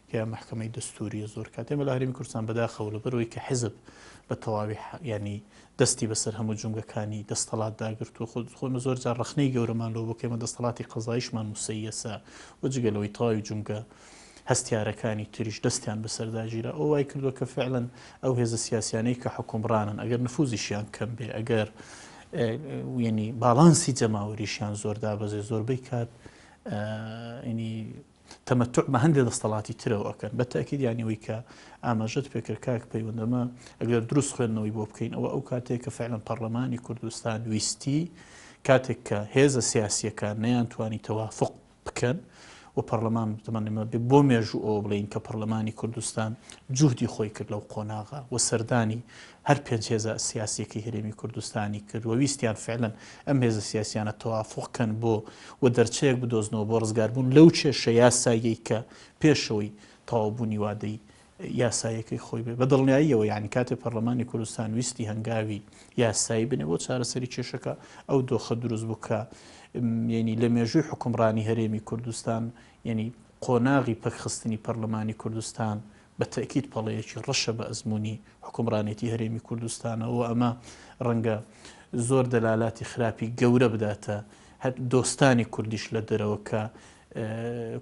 S2: کە مەحکەمەی دەستوریە زۆر کات ئێمە لە هەرێمی کوردستان بەداخەوە لەبەرەوەی کە حزب بە تەواوی ینی دەستی بەسەر هەموو جومگەکانی دەستەڵات داگرتووە، خۆ خۆ ئێمە زۆر جار ڕەخنەی گەورەمان لەوە بوو کە ئێمە دەستەڵاتی قەزاییشمان موسەیەسە و جگە لەوەی تەواوی جومگە هەستیارەکانی تریش دەستیان بەسەردا گیرا، ئەوە وای کردووە کە فعلەن ئەو هێزە سیاسیانەی کە حوکمڕانن ئەگەر نفوزیشیان کەم بێ ئەگەر یعنی باڵانسی جەماوەریشیان زۆر دابەزێ زۆربەی کات ینی تەمەتوع بە هەندێ دەستەڵاتی ترەوە ئەکەن بە تەئکید یانی ئەوەی کە ئاماژەت پێکرد کاک پەیوەند ئەمە ئەگەر دروست خوێندنەوەی بۆ بکەین ئەوە ئەو کاتەیە کە فعلا پەڕلەمانی کوردستان ویستی کاتێک کە هێزە سیاسیەکان نەیانتوانی تەوافق بکەن و پەرلەمان بتمەنمە بێ بۆ مێژوو ئەوە بڵین کە پەرلەمانی کوردستان جوهدی خۆی کرد لەو قۆناغە و سەردانی هەر پێنج هێزە سیاسیەکەی هەرێمی کوردستانی کرد و ویستیان فعلەن ئەم هێزە سیاسیانە تەوافوق کەن بۆ و دەرچەیەک بدۆزنەوە بۆ ڕزگاربوون لەو کێشە یاساییەی کە پێشەوەی تەواوبوونی وادەی یاساییەکەی خۆی بێ. بە دڵنیاییەوە یانی کاتێ پەرلەمانی کوردستان ویستی هەنگاوی یاسایی بنێ بۆ چارەسەری کێشەکە ئەو دۆخە دروست بوو کە یعنی لە مێژووی حوکمڕانی هەرێمی کوردستان یعنی قۆناغی پەکخستنی پەرلەمانی کوردستان بە تەئکید پەڵەیەکی ڕەشە بە ئەزموونی حوکمڕانێتی هەرێمی کوردستانەوە و ئەمە ڕەنگە زۆر دەلالاتی خراپی گەورە بداتە هەر دۆستانی کوردیش لە دەرەوە کە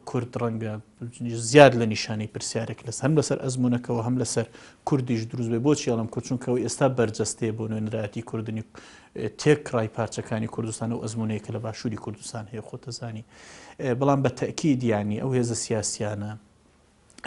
S2: کورد ڕەنگە زیاد لە نیشانەی پرسیارێک لەس هەم لەسەر ئەزمونونەکەەوە هەم لەسەر کوردیش دروست بێ بۆچی ئەڵم کورد چونکەەوە ئێستا بەرجەستەیە بۆ نوێنەرایەتی کوردنی تێکڕای پارچەکانی کوردستان و ئەزمونەیە کە لە باشووری کوردستان هەیە خۆتەزانی بەڵام بە تەئکید یانی ئەو هێزە سیاسیانە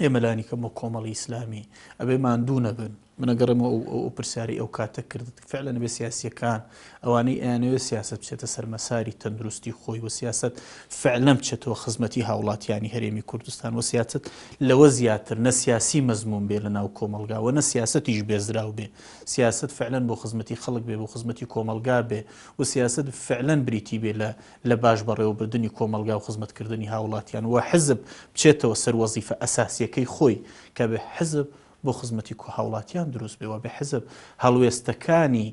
S2: ئێمە لانیکەم وەک کۆمەڵی ئیسلامی ئەبێ ماندوو نەبن. من ئەگەڕێمەوە ئەو ئەو پرسیارەی ئەو کاتە کردت فعلەن ئەبێ سیاسییەکان ئەوانەی ئەیانەوێت سیاسەت بچێتە سەر مەساری تەندروستی خۆی و سیاسەت فعلەن بچێتەوە خزمەتی هاوڵاتیانی هەرێمی کوردستان و سیاسەت لەوە زیاتر نە سیاسی مەزموم بێ لە ناو کۆمەڵگا و نە سیاسەتیش بێزراو بێ سیاسەت فعلەن بۆ خزمەتی خەڵک بێ بۆ خزمەتی کۆمەڵگا بێ و سیاسەت فعلەن بریتی بێ لە لە باش بەڕێوەبردنی کۆمەڵگا و خزمەتکردنی هاوڵاتیان و حزب بچێتەوە سەر وەزیفە ئەساسیەکەی خۆی کە بێ حزب بۆ خزمەتی هاوڵاتیان دروست بێ و بێ حزب هەڵوێستەکانی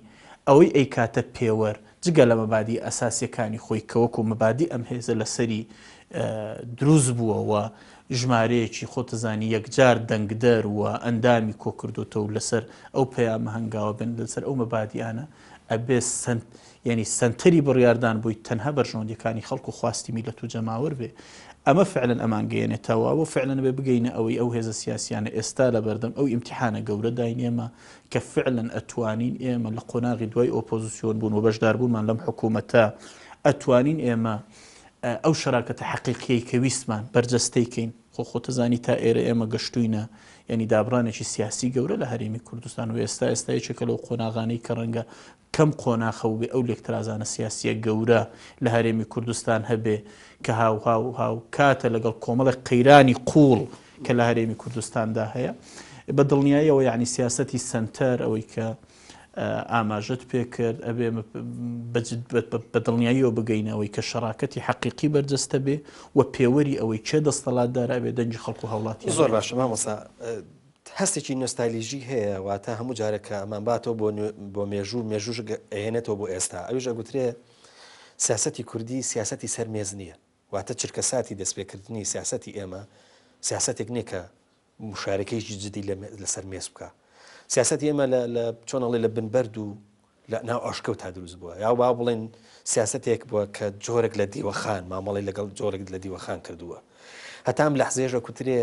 S2: ئەوەی ئەیکاتە پێوەر جگە لە مەبادی ئەساسیەکانی خۆی کە وەکو مەبادی ئەم هێزە لەسەری دروست بووە و ژمارەیەکی خۆتەزانی یەکجار دەنگدەر و ئەندامی کۆکردۆتەوە و لەسەر ئەو پەیامە هەنگاوە بن لەسەر ئەو مەبادیانە ئەبێ سەنت یانی سەنتەری بڕیاردان بۆی تەنها بەرژەوەندیەکانی خەڵک و خواستی میلەت و جەماوەر بێ ئەمە فعلەن ئەمان گەیەنێتەوە و فعلەن ئەبێ بگەینە ئەوەی ئەو هێزە سیاسیانە ئێستا لەبەردەم ئەو ئیمتیحانە گەورەداین ئێمە کە فعلەن ئەتوانین ئێمە لە قۆناغی دوای ئۆپۆزیسیۆن بوون و بەشداربوونمان لەم حکوومەتە ئەتوانین ئێمە ئەو شەراکەتە حەقیقیەی کە ویستمان بەرجەستەی کەین. خۆ خۆتەزانی تا ئێرە ئێمە گەشتوینە یعنی دابڕانێکی سیاسی گەورە لە هەرێمی کوردستان و ئێستا ئێستا یەکێکە لەو قۆناغانەی کە ڕەنگە کەم قۆناخە و بێ ئەو لێکترازانە سیاسیە گەورە لە هەرێمی کوردستان هەبێ کە هاو هاو هاو کاتە لەگەڵ کۆمەڵێک قەیرانی قوڵ کە لە هەرێمی کوردستاندا هەیە بە دڵنیاییەوە یعنی سیاسەتی سەنتەر ئەوەی کە ئاماژەت پێکرد ئەبێ بە دڵنیاییەوە بگەینە ئەوەی کە شەراکەتی حەقیقی بەرجەستە بێ و پێوەری ئەوەی کێ دەستەڵاتدارە ئەبێ دەنگی خەڵک و هاوڵاتیان
S1: زۆر باشە مامۆستا هەستێکی نۆستالیژی هەیە واتە هەموو جارێک کە ئەمانباتەوە بۆ بۆ مێژوو مێژووش ئەهێنێتەوە بۆ ئێستا ئەویش ئەگوترێ سیاسەتی کوردی سیاسەتی سەر مێز نییە واتە چرکەساتی دەستپێکردنی سیاسەتی ئێمە سیاسەتێک نییە کە مشارەکەیەکی جدی لەسەر مێز بکە. سیاسەتی ئێمە لە چۆن ئەڵێ لە بن بەرد و لە ناو ئەشکەوتا دروست بووە یا با بڵێن سیاسەتێک بووە کە جۆرێک لە دیوەخان مامەڵی لەگەڵ جۆرێک لە دیوەخان کردووە هەتا ئەم لەحزەیەش ئەکوترێ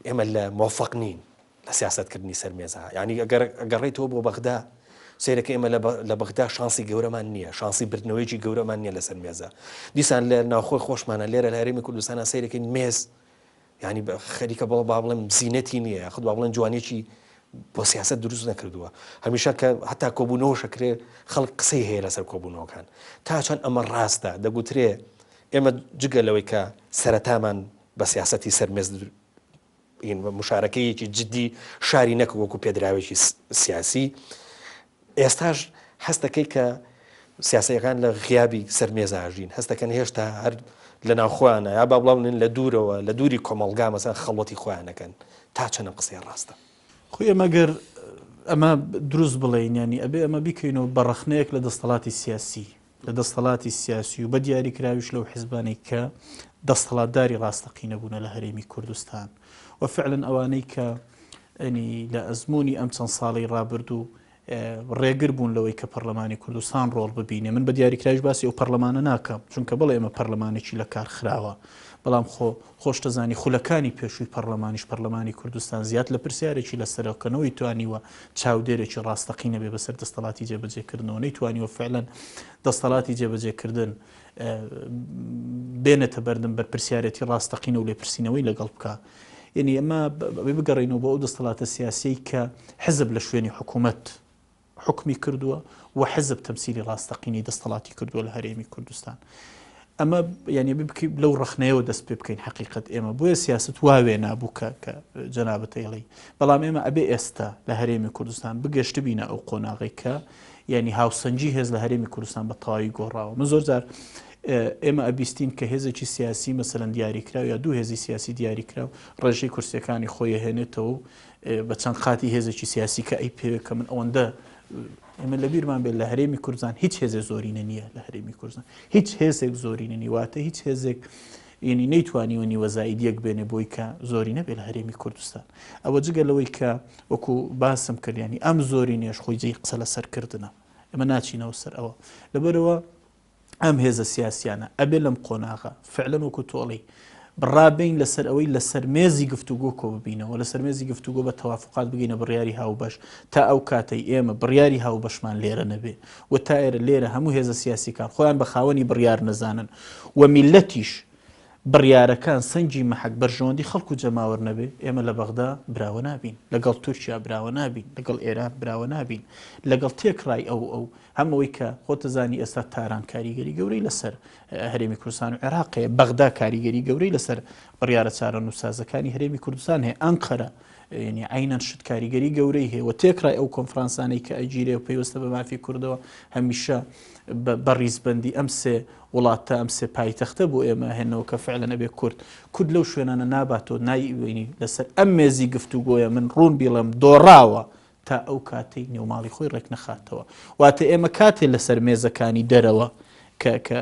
S1: ئێمە لە مۆفەق نین لە سیاسەتکردنی سەر مێزە یعنی ئەگەر گەڕێیتەوە بۆ بەغدا سەیرەکە ئێمە لە بەغدا شانسی گەورەمان نییە شانسی بردنەوەیکی گەورەمان نییە لەسەر مێزە دیسان لە ناوخۆی خۆشمانە لێرە لە هەرێمی کوردستانە سەیرەکەین مێز یانی خەریکە بڵ با بڵێم زینەتی نییە یاخود با بڵێن جوانیەکی بۆ سیاست دروست نەکردووە هەمیشە کە هەتا کۆبوونەوە شەکرێ خەڵک قسەی هەیە لەسەر کۆبوونەوەکان تا چەند ئەمە ڕاستە دەگوترێ ئێمە جگە لەوەی کە سەرەتامان بە سیاسەتی سەر مێز مشارەکەیەکی جدی شاری نەک وەکو پێدراوێکی سیاسی ئێستاش هەست دەکەی کە سیاسیەکان لە غیابی سەر مێزا ئەژین، هەست دەکەن هێشتا هەر لە ناو خۆیانە یا با بڵێن لە دوورەوە لە دووری کۆمەڵگا مەسەن خەڵوەتی خۆیان ئەکەن، تا چەند ئەم قسەیە ڕاستە؟
S2: خۆ ئێمە گەر ئەمە دروست بڵێین یانی ئەبێ ئەمە بیکەینەوە بە ڕەخنەیەک لە دەستەڵاتی سیاسی لە دەستەڵاتی سیاسی و بە دیاریکراویش لەو حزبانەی کە دەستەڵاتداری ڕاستەقینە بوونە لە هەرێمی کوردستان و فعلەن ئەوانەی کە ینی لە ئەزموونی ئەم چەند ساڵەی ڕابردوو ڕێگر بوون لەوەی کە پەرلەمانی کوردستان ڕۆڵ ببینێ من بە دیاریکراویش باسی ئەو پەرلەمانە ناکەم چونکە بڵێ ئێمە پەرلەمانێکی لە کار خراوە بەڵام خۆ خۆشتەزانی خولەکانی پێشووی پەرلەمانیش پەرلەمانی کوردستان زیاد لە پرسیارێکی لەسەرەکەنەوەی توانیوە چاودێرێکی ڕاستەقینە بێ بەسەر دەستەڵاتی جێبەجێکردنەوە نەیتوانیوە فعلەن دەستەڵاتی جێبەجێکردن بێنێتە بەردەم بەرپرسیارێتی ڕاستەقینە و لێپرسینەوەی لەگەڵ بکا. یعنی ئەمە بێ بگەڕێینەوە بۆ ئەو دەستەڵاتە سیاسیەی کە حزب لە شوێنی حکوومەت حکومی کردووە و حزب تەمسیلی ڕاستەقینەی دەستەڵاتی کردووە لە هەرێمی کوردستان. ئەمە یعنی لەو ڕخنەیەوە دەست پێ بکەین حقیقت ئێمە بۆیە سیاست وا وێنا بوو کە کە جەنابەتە ئەڵێی بەڵام ئێمە ئەبێ ئێستا لە هەرێمی کوردستان بگەشتبینە ئەو قۆناغی کە یانی هاوسەنگی هێز لە هەرێمی کوردستان بە تەواوی گۆڕاوە. من زۆر جار ئێمە ئەبیستین کە هێزێکی سیاسی مەسەلەن دیاریکراو یا دوو هێزی سیاسی دیاریکراو ڕێژەی کورسیەکانی خۆی ئەهێنێتەوە و بە چەند قاتی هێزێکی سیاسی کە ئەی پێوێ کە من ئەوەندە ئێمە لەبیرمان بێت لە هەرێمی کوردستان هیچ هێزێ زۆرینە نییە لە هەرێمی کوردستان هیچ هێزێک زۆرینە نیە واتە هیچ هێزێک یعنی نەیتوانیوە نیوە زائید یەک بێنێ بۆی کە زۆری نەبێ لە هەرێمی کوردستان ئەوە جگە لەوەی کە وەکو باسم کرد یعنی ئەم زۆری نێش خۆی جێی قسە لەسەر کردنە ئێمە ناچینەوە سەر ئەوە لەبەرەوە ئەم هێزە سیاسیانە ئەبێ لەم قۆناغە فعلەن وەکو تۆڵی بڕابین لەسەر ئەوەی لەسەر مێزی گفتوگۆ کۆ ببینەوە لەسەر مێزی گفتوگۆ بە تەوافقات بگەینە بڕیاری هاوبەش تا ئەو کاتەی ئێمە بڕیاری هاوبەشمان لێرە نەبێ و تا ئێرە لێرە هەموو هێزە سیاسیکان خۆیان بە خاوەنی بڕیار نەزانن و میللەتیش بڕیارەکان سەنگی مەحەک بەرژەوەندی خەڵک و جەماوەر نەبێ ئێمە لە بەغدا براوە نابین لەگەڵ تورکیا براوە نابین لەگەڵ ئێران براوە نابین لەگەڵ تێکڕای ئەو ئەو هەم ئەوەی کە خۆتەزانی ئێستا تاران کاریگەری گەورەی لەسەر هەرێمی کوردستان و عێراق هەیە بەغدا کاریگەری گەورەی لەسەر بڕیارە چارەنووسسازەکانی هەرێمی کوردستان هەیە ئەنقەرە یعنی عەینەن شت کاریگەری گەورەی هەیە و تێکڕای ئەو کۆنفرانسانەی کە ئەگیرێ و پەیوەستە بە مافی کوردەوە هەمیشە بە ڕیزبەندی ئەم سێ وڵاتە ئەم سێ پایتەختە بۆ ئێمە هێنەوە کە فعلەن ئەبێ کورد کورد لەو شوێنانە ناباتەوە نایبینی لەسەر ئەم مێزی گفتوگۆیە من ڕوون بیڵێم دۆڕاوە تا ئەو کاتەی نێوماڵی خۆی ڕێکنەخاتەوە واتە ئێمە کاتێ لەسەر مێزەکانی دەرەوە کە کە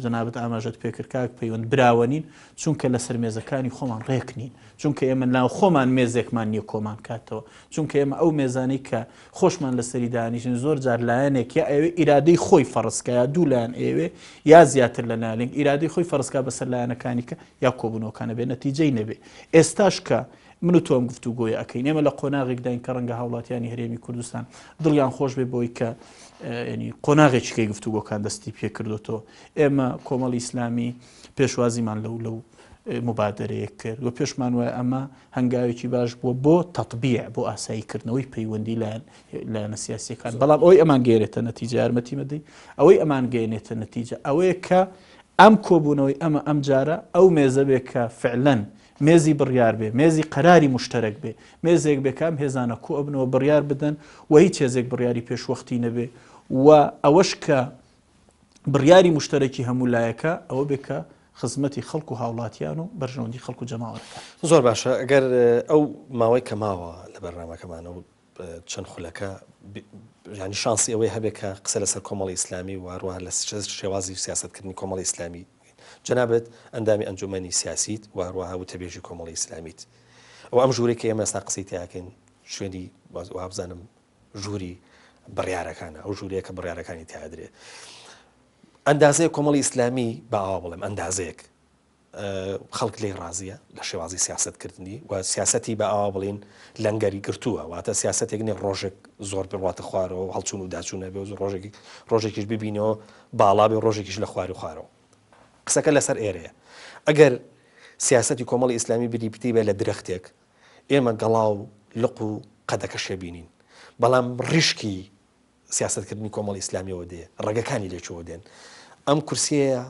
S2: جەنابت ئاماژەت پێکرد کاک پەیوەند براوە نین چونکە لەسەر مێزەکانی خۆمان ڕێک نین چونکە ئێمە ناو خۆمان مێزێکمان نییە کۆمان کاتەوە چونکە ئێمە ئەو مێزانەی کە خۆشمان لەسەری دانیشن زۆر جار لایەنێک یا ئەوێ ئیرادەی خۆی فەرزکە یا دوو لایەن ئەوێ یا زیاتر لە لایەنێک ئیرادەی خۆی فەرزکا بەسەر لایەنەکانی کە یا کۆبوونەوەکانە بێ نەتیجەی نەبێ ئێستاش کە من و تۆ ئەم گفتوگۆیە ئەکەین ئێمە لە قۆناغێکداین کە ڕەنگە هاوڵاتیانی هەرێمی کوردستان دڵیان خۆش بێ بۆی کە ینی قۆناغێکی کەی گفتوگۆکان دەستی پێکردوتەوە ئێمە کۆمەڵی ئیسلامی پێشوازیمان لەو لەو موبادەرەیەک کرد و پێشمان وایە ئەمە هەنگاوێکی باش بووە بۆ تەتبیع بۆ ئاساییکردنەوەی پەیوەندی لایەنە سیاسیەکان بەڵام ئەوەی ئەمان گەێنێتە نەتیجە یارمەتی مەدەی ئەوەی ئەمان گەێنێتە نەتیجە ئەوەیە کە ئەم کۆبوونەوەی ئەمە ئەم جارە ئەو مێزە بێ کە فعلەن مێزی بڕیار بێ مێزی قەراری مشتەرەک بێ مێزێک بێ کام هێزانە کۆ ئەبنەوە بڕیار بدەن و هیچ هێزێک بڕیاری پێشوەختی نەبێ و ئەوەش کە بڕیاری موشتەرەکی هەموو لایەکە ئەوە بێ کە خزمەتی خەڵک و هاوڵاتیان و بەرژەوەندی خەڵک و جەماوەر بکات.
S1: زۆر باشە ئەگەر ئەو ماوەی کە ماوە لە بەرنامەکەمانە و چەند خولەکە یانی شانسی ئەوەی هەبێ کە قسە لەسەر کۆمەڵی ئیسلامی و هەروەها لە شێوازی سیاسەتکردنی کۆمەڵی ئیسلامی جەنابت ئەندامی ئەنجومەنی سیاسیت و هەروەها وتەبێژی کۆمەڵی ئیسلامیت ئەو ئەم ژوورەی کە ئێمە ئێستا قسەی تیاکەین شوێنی وابزانم ژووری بڕیارەکانە، ئەو ژوورەیە کە بڕیارەکانی تیا ئەدرێ. ئەندازەیەک کۆمەڵی ئیسلامی با ئاوا بڵێم ئەندازەیەک خەڵک لێی ڕازیە لە شێوازی سیاسەتکردنی و سیاسەتی بە ئاوا بڵین لەنگەری گرتووە واتە سیاسەتێک نیە ڕۆژێک زۆر بڕواتە خوارەوە و هەڵچوون و داچوون نەبێ و ڕۆژێکی ڕۆژێکیش ببینەوە باڵا بێ ڕۆژێکیش لە خوار و خوارەوە قسەکە لەسەر ئێرەیە ئەگەر سیاسەتی کۆمەڵی ئیسلامی بریتی بێ لە درەختێک ئێمە گەڵا و لق و قەدەکەشێ بینین، بەڵام ڕیشکی سیاسەتکردنی کۆمەڵی ئیسلامیەوە دێ، ڕەگەکانی لێ کوێوە دێن؟ ئەم کورسیەیە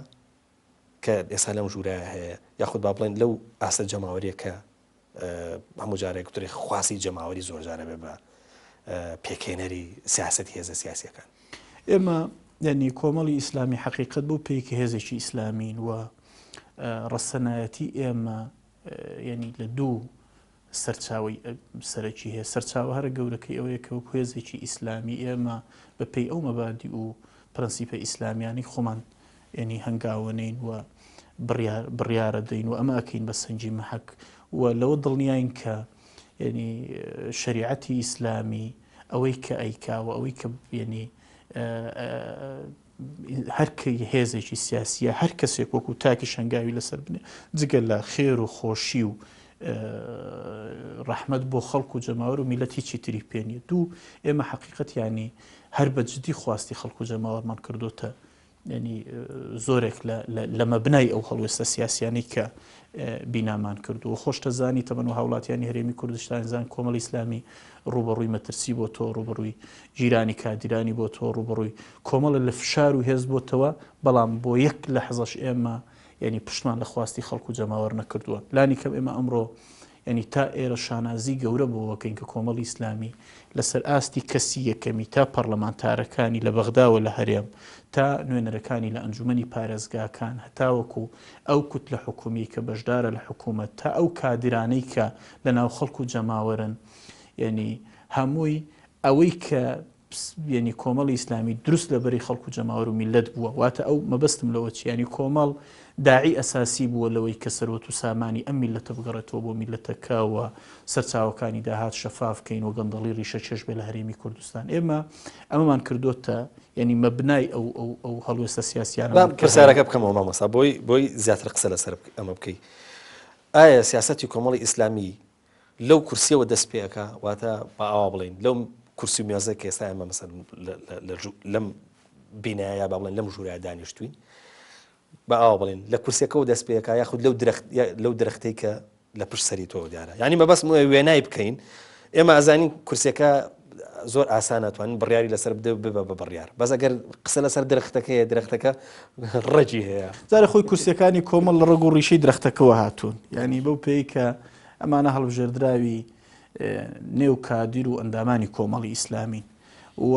S1: کە ئێستا لەم ژوورایە هەیە، یاخود با بڵێن لەو ئاستە جەماوەریە کە هەموو جارێک گوترێ خواستی جەماوەری زۆر جارە بێ بە پێکهێنەری سیاسەتی هێزە سیاسیەکان.
S2: ئێمە یعنی کۆمەڵی ئیسلامی حەقیقەت بەو پێی کە هێزێکی ئیسلامین و ڕەسەنایەتی ئێمە یانی لە دوو سەرچاوەی سەرەکی هەیە سەرچاوە هەرە گەورەکەی ئەوەیە کە وەکو هێزێکی ئیسلامی ئێمە بە پێی ئەو مەبادی و پرەنسیپە ئیسلامیانەی خۆمان یعنی هەنگاوەنین و بڕیار بڕیارە دەین و ئەمە ئەکەین بە سەنگی مەحەک و لەوە دڵنیاین کە یعنی شریعەتی ئیسلامی ئەوەی کە ئەیکا و ئەوەی کە یعنی هەر هێزێکی سیاسیە هەر کەسێک وەکو تاکی شەنگاوی لەسەر بنێ جگە لە خێر و خۆشی و ڕەحمەت بۆ خەڵک و جەماوەر و میلەت هیچی تری پێ نیە دوو ئێمە حەقیقەت ینی هەر بە جدی خواستی خەڵک و جەماوەرمان کردوتە ینی زۆرێک لە مەبنای ئەو هەڵوێستە سیاسیانەی کە بینامان کردووە. خۆشتە زانی تەمەن و هاوڵاتیانی هەرێمی کوردستان زان کۆمەڵی ئیسلامی ڕووبەڕووی مەترسی بۆ تۆ ڕووبەڕووی گیرانی کادیرانی بۆ تۆ ڕووبەڕووی کۆمەڵە لە فشار و هێز بۆتەوە بەڵام بۆ یەک لە حەزەش ئێمە یعنی پشتمان لە خواستی خەڵک و جەماوەر نەکردووە لانی کەم ئێمە ئەمڕۆ یعنی تا ئێرە شانازی گەورە بۆوەکەین کە کۆمەڵی ئیسلامی لەسەر ئاستی کەسی یەکەمی تا پەڕلەمانتارەکانی لە بەغدا و لە هەرێم تا نوێنەرەکانی لە ئەنجومەنی پارێزگاکان هەتاوەکو ئەو کوتلە حکومیەی کە بەشدارە لە حکومەت تا ئەو کادرانەی کە لە ناو خەڵک و جەماوەرن یعنی هەمووی ئەوەی کە یعنی کۆمەڵی ئیسلامی دروست لە بەری خەڵک و جەماوەر و میللەت بووە واتە ئەو مەبەستم لەوە چیە یعنی کۆمەڵ داعی ئەساسی بووە لەوەی کە سەروەت و سامانی ئەم میللەتە بگەڕێتەوە بۆ میللەتەکە و سەرچاوەکانی داهات شەفاف کەین و گەندەڵی ڕیشە کێش بێ لە هەرێمی کوردستان ئێمە ئەمەمان کردۆتە یعنی مەبنای ئەو ئەو ئەو هەڵوێستە سیاسیانە
S1: با پرسیارەکە بکەمەوە مامۆستا بۆی بۆی زیاتر قسە لەسەر ئەمە بکەی ئایا سیاسەتی کۆمەڵی ئیسلامی لەو کورسیەوە دەست پێ ئەکا واتە با ئاوا بڵێین لەو کورسی و مێزە کە ئێستا ئێمە مەسەلەن لەم بینایە یا با بڵێن لەم ژوورە دانیشتوین با ئاوا بڵێن لە کورسیەکەەوە دەست پێ ئەکا یاخود لەو درەخت لەو درەختەی کە لە پشت سەری تۆ دیارە یعنی مەبەستم وێنای بکەین ئێمە ئەزانین کورسیەکە زۆر ئاسانە توانین بڕیاری لەسەر بدە ببە بە بڕیار بەس ئەگەر قسە لەسەر درەختەکەیە درەختەکە ڕەگی هەیە.
S2: جارێ خۆی کورسیەکانی کۆمەڵ لە ڕەگ و ڕیشەی درەختەکەوە هاتوون یانی بەو پێی کە ئەمانە هەڵبژێردراوی نێو کادیر و ئەندامانی کۆمەڵی ئیسلامین و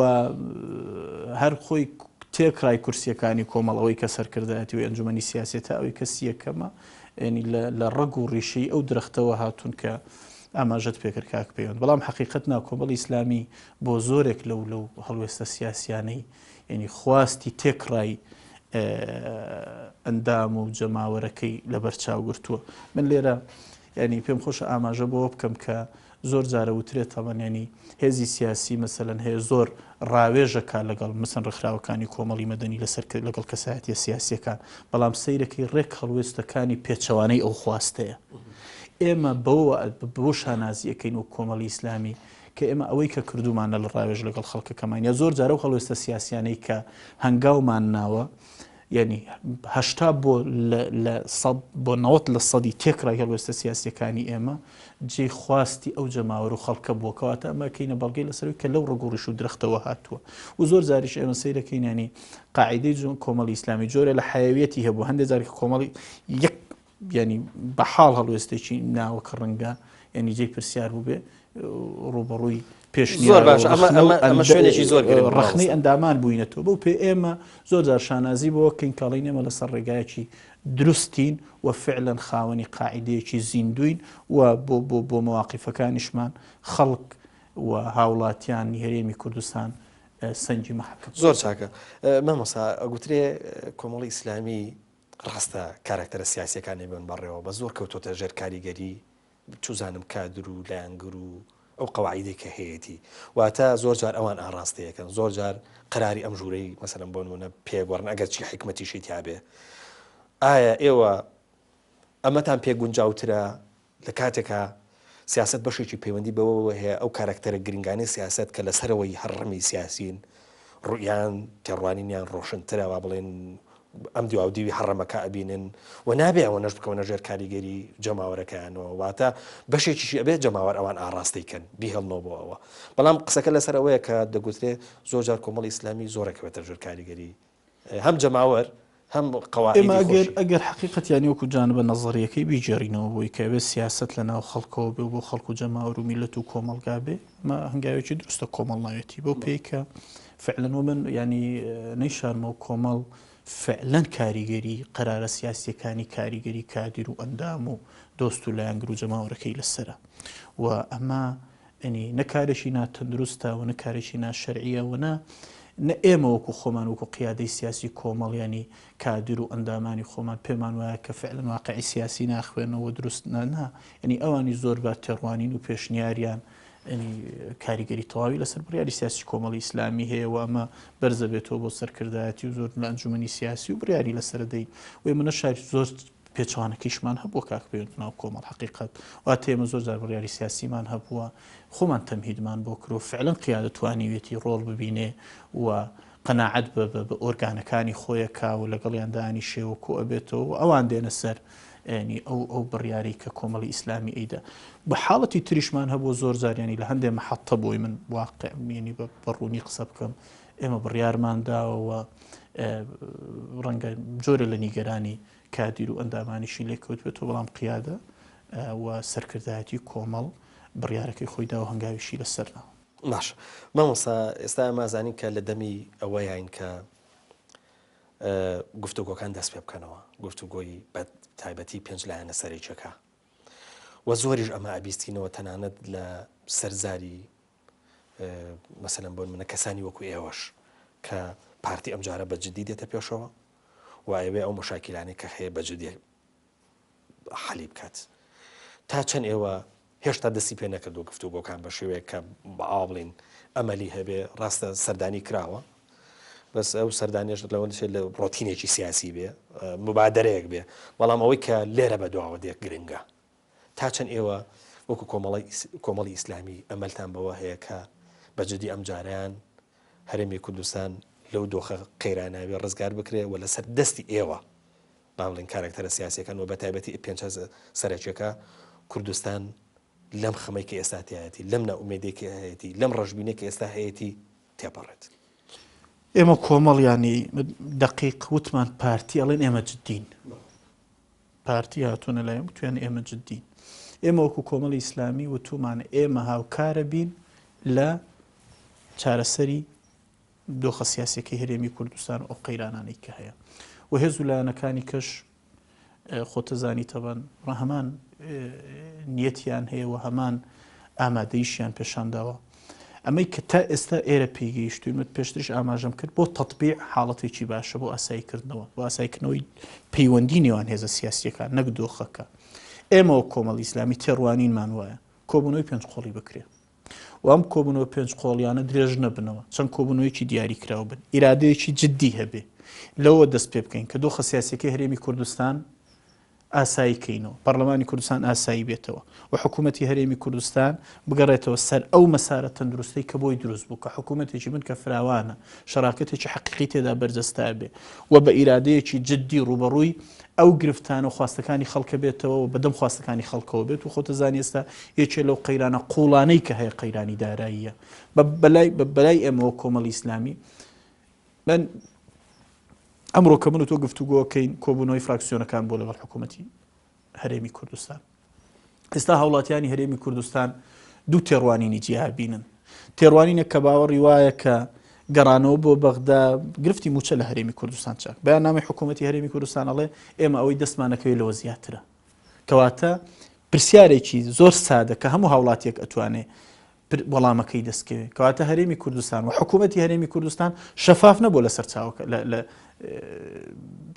S2: هەر خۆی تێکڕای کورسیەکانی کۆمەڵ ئەوەی کە سەرکردایەتی و ئەنجومەنی سیاسی تا ئەوەی کەسی یەکەمە ینی لە ڕەگ و ڕیشەی ئەو درەختەوە هاتوون کە ئاماژەت پێکرد کاک پەیوەند بەڵام حەقیقەت نا کۆمەڵی ئیسلامی بۆ زۆرێک لەو لەو هەڵوێستە سیاسیانەی یعنی خواستی تێکڕای ئەندام و جەماوەرەکەی لەبەر چاو گرتووە من لێرە یعنی پێم خۆشە ئاماژە بەوە بکەم کە زۆر جارە وترێت تەڵەن ینی هێزی سیاسی مەسەلەن هەیە زۆر ڕاوێژەکە لەگەڵ مەسەن ڕێکخراوەکانی کۆمەڵی مەدەنی لەسەر لەگەڵ کەسایەتیە سیاسیەکان بەڵام سەیرەکەی ڕێک هەڵوێستەکانی پێچەوانەی ئەو خواستەیە ئێمە بەوە بۆ شانازی ئەکەین وەک کۆمەڵی ئیسلامی کە ئێمە ئەوەی کە کردومانە لە ڕاوێژ لەگەڵ خەڵکەکەمان یا زۆر جارە و هەڵوێستە سیاسیانەی کە هەنگاومان ناوە. یعنی 80 بۆ لە سەد بۆ 90 لە سەدی تێکڕای هەڵوێستە سیاسیەکانی ئێمە جێی خواستی ئەو جەماوەر و خەڵکە بووە کەواتە ئەمە کەینە بەڵگەی لەسەر کە لەو ڕەگ و ڕیش و درەختەوە هاتووە و زۆر جاریش ئێمە سەیرەکەین ینی قاعدەی جۆن کۆمەڵی ئیسلامی جۆرە لە حیویەتی هەبوو هەندێک جار کە کۆمەڵی یەک ینی بە حاڵ هەڵوێستێکی ناوە کە ڕەنگە ینی جێی پرسیار بووبێ ڕوبەڕووی
S1: پێشنیار باش ئەمە شوێنێکی زۆر
S2: ڕخنەی ئەندامان بووینەتەوە بەو پێ ئێمە زۆر جار شانازی بۆ کەین کاڵین ئێمە لەسەر ڕێگایەکی دروستین و فعلەن خاوەنی قاعیدەیەکی زیندووین و بۆ بۆ بۆ مەواقیفەکانیشمان خەڵک و هاوڵاتیانی هەرێمی کوردستان سەنگی مەحەکە.
S1: زۆر چاکە مامۆستا ئەگوترێ کۆمەڵی ئیسلامی ڕاستە کاراکتەرە سیاسیەکانی بن بەڕێوە بە زۆر کەوتۆتە ژێر کاریگەری چوزانم کادر و لایەنگر و ئەو قەواعیدەی کە هەیەتی واتە زۆر جار ئەوان ئاڕاستەیەکەن زۆر جار قەراری ئەم ژوورەی مەسەلەن بۆ نمونە پێگۆڕن ئەگەر چی حیکمەتیشی تیابێ ئایا ئێوە ئەمەتان پێ گونجاوترە لە کاتێکا سیاسەت بەشێکی پەیوەندی بەوەوە هەیە ئەو کارەکتەرە گرنگانەی سیاسەت کە لەسەرەوەی هەڕەمی سیاسین ڕوئیان تێڕوانینیان ڕۆشنترە وا بڵێن ئەم دیواودیوی هەڕەمەکە ئەبینن و نابێ ئەوەنەش بکەونە ژێر کاریگەری جەماوەرەکەیانەوە واتە بەشێکیشی ئەبێت جەماوەر ئەوان ئاڕاستەی کەن بیهێڵنەوە بۆ ئەوە بەڵام قسەکە لەسەر ئەوەیە کە دەگوترێ زۆر جار کۆمەڵی ئیسلامی زۆرەکەوێتە ژێر کاریگەری هەم جەماوەر هەم قەواعیدی
S2: ئێمە ئەگەر
S1: خۆشی.
S2: ئەگەر حەقیقەت یانی وەکو جانبە نەزەریەکەی بیگێڕینەوە بۆی کە ئەبێ سیاسەت لە ناو خەڵکەوە بێ و بۆ خەڵک و جەماوەر و میللەت و کۆمەڵگا بێ ئەمە هەنگاوێکی دروستە کۆمەڵ ناوێتی بەو پێی کە فعلەن و من یانی نەیشارمەوە کۆمەڵ فعلەن کاریگەری قەرارە سیاسیەکانی کاریگەری کادیر و ئەندام و دۆست و لایەنگر و جەماوەرەکەی لەسەرە و ئەمە یەعنی نە کارێکی ناتەندروستە و نە کارێکی ناشەرعیە و نە نە ئێمە وەکو خۆمان وەکو قیادەی سیاسی کۆمەڵ یانی کادر و ئەندامانی خۆمان پێمان وایە کە فعلا واقعی سیاسی ناخوێنەوە دروست نا نا یەعنی ئەوانی زۆر بە تێڕوانین و پێشنیاریان یەعنی کاریگەری تەواوی لەسەر بڕیاری سیاسی کۆمەڵی ئیسلامی هەیە و ئەمە بەرزە بێتەوە بۆ سەرکردایەتی و زۆر لە ئەنجومەنی سیاسی و بڕیاری لەسەر دەین و ئێمە نەشاری زۆر پێچەوانەکەیشمان هەبووە کاک پەیوەند ناو کۆمەڵ حەقیقەت واتە ئێمە زۆر جار بڕیاری سیاسیمان هەبووە خۆمان تەمهیدمان بۆ کرد و فعلا قیادە توانیویەتی ڕۆڵ ببینێ و قەناعەت بە بە ئۆرگانەکانی خۆیە کا و لەگەڵیان دانیشێ و کۆ ئەبێتەوە و ئەوان دێنە سەر ینی ئەو ئەو بڕیاری کە کۆمەڵی ئیسلامی ئەیدا بە حاڵەتی تریشمان هەبوو زۆر جاریانی لە هەندێ محەتە بۆی من واقع ینی بە ڕوونی قسە بکەم ئێمە بڕیارمان داوە و ڕەنگە جۆرە لە نیگەرانی کادیر و ئەندامانیشی لێکەوتبێتەوە، بەڵام قیادە و سەرکردایەتی کۆمەڵ بڕیارەکەی خۆی داو هەنگاویشی لەسەر ناوە.
S1: باشە مامۆستا ئێستا ئێمە ئەزانین کە لە دەمی ئەوەیاین کە گفتوگۆکان دەست پێ بکەنەوە، گفتوگۆی بە تایبەتی پێنج لایەنە سەرەکیەکە و زۆریش ئەمە ئەبیستینەوە تەنانەت لە سەر زاری مەسەلەن بۆ نمونە کەسانی وەکو ئێوەش کە پارتی ئەمجارە بە جدی دێتە پێشەوە و ئەیەوێ ئەو مەشاکیلانەی کە هەیە بە جدی حەلی بکات. تا چەند ئێوە هێشتا دەستی پێ نەکردو گفتوگۆکان بە شێوەیەک کە بە ئاوا بڵین ئەمەلی هەبێ ڕاستە سەردانی کراوە بەس ئەو سەردانیش لەوە دەچێت لە ڕۆتینێکی سیاسی بێ مبادرەیەک بێ بەڵام ئەوەی کە لێرە بە دواوە دێک گرنگە تا چەند ئێوە وەکو کۆمەڵی ئیسلامی ئەمەلتان بەوە هەیە کە بە جدی ئەمجارەیان هەرێمی کوردستان لەو دۆخە قەیراناویە ڕزگار بکرێ و لەسەر دەستی ئێوە با بڵێین کارەکتەرە سیاسیەکان و بەتایبەتی پێنج سەرەکیەکە کوردستان لەم خەمەی کە ئێستا تیایەتی لەم نائومێدیەی کە هەیەتی لەم ڕەشبینەی کە ئێستا هەیەتی تێپەڕێت.
S2: ئێمە کۆمەڵ یانی دەقیق وتمان پارتی ئەڵێن ئێمە جدین. پارتی هاتوونە لای وتویان ئێمە جدین. ئێمە وەکو کۆمەڵی ئیسلامی وتومانە ئێمە هاوکارە بین لە چارەسەری دۆخە سیاسیەکەی هەرێمی کوردستان و ئەو قەیرانانەی کە هەیە و هێز و لایەنەکانی کەش خۆتەزانی تەبەن ڕەهەمان نیەتیان هەیە و هەمان ئامادەیشیان پێشانداوە ئەمەی کە تا ئێستا ئێرە پێگەیشتوین من پێشتریش ئاماژەم کرد بۆ تەطبیع حاڵەتێکی باشە بۆ ئاساییکردنەوە بۆ ئاساییکردنەوەی پەیوەندی نێوان هێزە سیاسیەکان نەک دۆخەکە ئێمە وەک کۆمەڵی ئیسلامی تێڕوانینمان وایە کۆبوونەوەی پێنج قۆڵی بکرێ و ئەم کۆبوونەوە پێنج قۆڵیانە درێژ نەبنەوە چەند کۆبوونەوەیەکی دیاریکراو بن ئیرادەیەکی جددی هەبێ لەوە دەست پێ بکەین کە دۆخە سیاسیەکەی هەرێمی کوردستان ئاسایی کەینەوە، پەڕلەمانی کوردستان ئاسایی بێتەوە و حکوومەتی هەرێمی کوردستان بگەڕێتەوە سەر ئەو مەسارە تەندروستەی کە بۆی دروست بوو کە حکوومەتێکی بن کە فراوانە، شەراکەتێکی حەقیقی تێدا بەرجەستە بێ و بە ئیرادەیەکی جددی ڕووبەڕووی ئەو گرفتانە و خواستەکانی خەڵکە بێتەوە و بەدەم خواستەکانی خەڵکەوە بێت و خۆتەزانی ئێستا یەکێ لەو قەیرانە قووڵانەی کە هەیە قەیرانی داراییە بەلای بەلای ئێمەوە کۆمەڵی ئیسلامی من ئەمڕۆ کە من و تۆ گفتوگۆکەین کۆبوونەوەی فراکسیۆنەکان بۆ لەگەڵ حکوومەتی هەرێمی کوردستان ئێستا هاوڵاتیانی هەرێمی کوردستان دوو تێڕوانینی جیا بینن تێڕوانینە کە باوەڕی وایە کە گەڕانەوە بۆ بەغدا گرفتی موچە لە هەرێمی کوردستان چاک بەیاننامەی حکوومەتی هەرێمی کوردستان ئەڵێ ئێمە ئەوەی دەستمانەکەوێت لەوە زیاترە کەواتە پرسیارێکی زۆر سادە کە هەموو هاوڵاتیەک ئەتوانێ وەڵامەکەی دەستکەوێت کەواتە هەرێمی کوردستان و حکوومەتی هەرێمی کوردستان شەفاف نەبوو لە سەرچاوەکە لە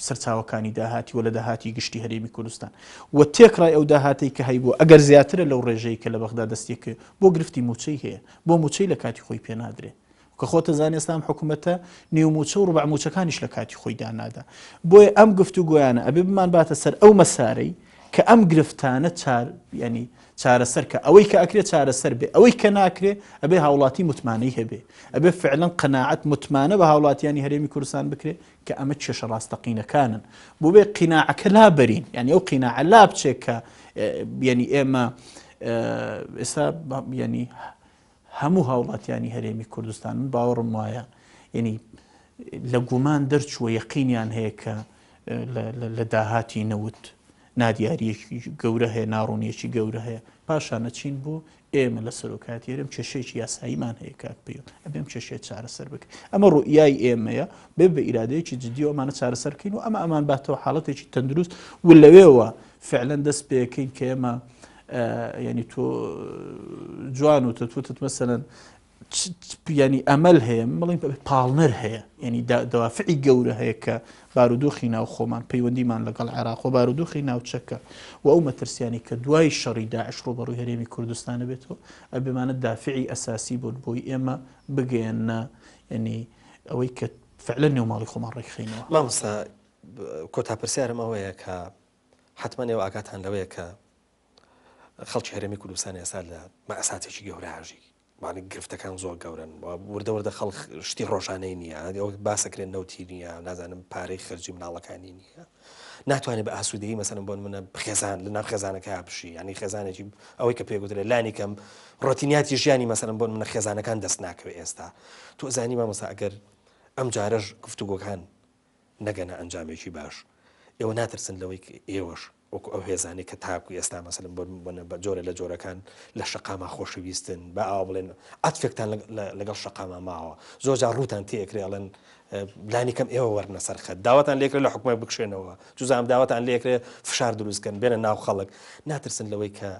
S2: سەرچاوەکانی داهاتی و لە داهاتی گشتی هەرێمی کوردستان و تێکڕای ئەو داهاتەی کە هەیبوو ئەگەر زیاترە لەو ڕێژەی کە لە بەغدا دەستێکێ بۆ گرفتی موچەی هەیە بۆ موچەی لە کاتی خۆی پێنادرێ کە خۆتە زانی ئێستا ئەم حکوومەتە نیو موچە و ڕبع موچەکانیش لە کاتی خۆی دانادا بۆیە ئەم گفتوگۆیانە ئەبێ بمان باتە سەر ئەو مەسارەی کە ئەم گرفتانە چار ینی چارەسەر کە ئەوەی کە ئەکرێ چارەسەر بێ ئەوەی کە ناکرێ ئەبێ هاوڵاتی متمانەی هەبێ ئەبێ فعلەن قەناعەت متمانە بە هاوڵاتیانی هەرێمی کوردستان بکرێ کە ئەمە کێشە ڕاستەقینەکانن بۆ بێ قیناعەکە لابەرین یعنی ئەو قیناعە لا بچێت کە یعنی ئێمە ئێستا یعنی هەموو هاوڵاتیانی هەرێمی کوردستان من باوەڕم وایە یعنی لە گومان دەرچووە یەقینیان هەیە کە لە داهاتی نەوت نادیاریەکی گەورە هەیە ناڕوونیەکی گەورە هەیە پاشان ئەچین بۆ ئێمە لە سەرۆکایەتی هەرێم کێشەیەکی یاساییمان هەیە کاک پەیوەند ئەبێ ئەم کێشەیە چارەسەر بکرێت ئەمە ڕوئیای ئێمەیە بێ بە ئیرادەیەکی جدی ئەمانە چارەسەر بکەین و ئەمە ئەمان باتەوە حاڵەتێکی تەندروست و لەوێوە فعلەن دەست پێکەین کە ئێمە ینی تۆ جوان و تەتوتت مەسەلەن ینی ئەمەل هەیە من بڵێم پاڵنەر هەیە ینی دەوافعی گەورە هەیە کە بارودۆخی ناوخۆمان پەیوەندیمان لەگەڵ عێراق و بارودۆخی ناوچەکە و ئەو مەترسیانی کە دوای شەڕی داعش ڕووبەڕووی هەرێمی کوردستانە بێتەوە ئەبێمانە دافعی ئەساسی بوون بۆی ئێمە بگەیەنە ینی ئەوەی کە فعلەن نێو ماڵی خۆمان ڕێکخینەوە.
S1: مامۆستا کۆتا پرسیارم ئەوەیە کە حتمما ئێوە ئاگاتان لەوەیە کە خەڵکی هەرێمی کوردستان ئێستا لە مەئساتێکی گەورە ئاژی مانی گرفتەکان زۆر گەورن وردە وردە خەڵک شتی ڕۆژانەی نییە ئەو باسەکرێن نەوتی نییە نازانم پارەی خەرجی مناڵەکانی نییە ناتوانێت بە ئاسوودەیی مەسەن بۆن منە خێزان لە ناو خێزانەکە بشی ینی خێزانێکی ئەوەی کە پێگوترێت لانی کەم ڕۆتینیاتی ژیانی مەسەن بۆن منە خێزانەکان دەست ناکەوێت ئێستا تۆ زانی مامۆستا ئەگەر ئەم جارەش گفتوگۆکان نەگەنە ئەنجامێکی باش ئێوە ناترسن لەوەی ئێوەش وەکو ئەو هێزانەی کە تاکو ئێستا مەسەلەن بۆ نمونە بە جۆرە لە جۆرەکان لە شەقاما خۆشەویستن با ئاوا بڵێن عەتفێکتان لەگەڵ شەقاما ماوە زۆر جار ڕووتان تێکرێ ئەڵێن لانی کەم ئێوە وەرنە سەر خەت داواتان لێکرێ لە حکومەت بکشێنەوە چوزانم داواتان لێکرێ فشار دروستکەن بێنە ناو خەڵک ناترسن لەوەی کە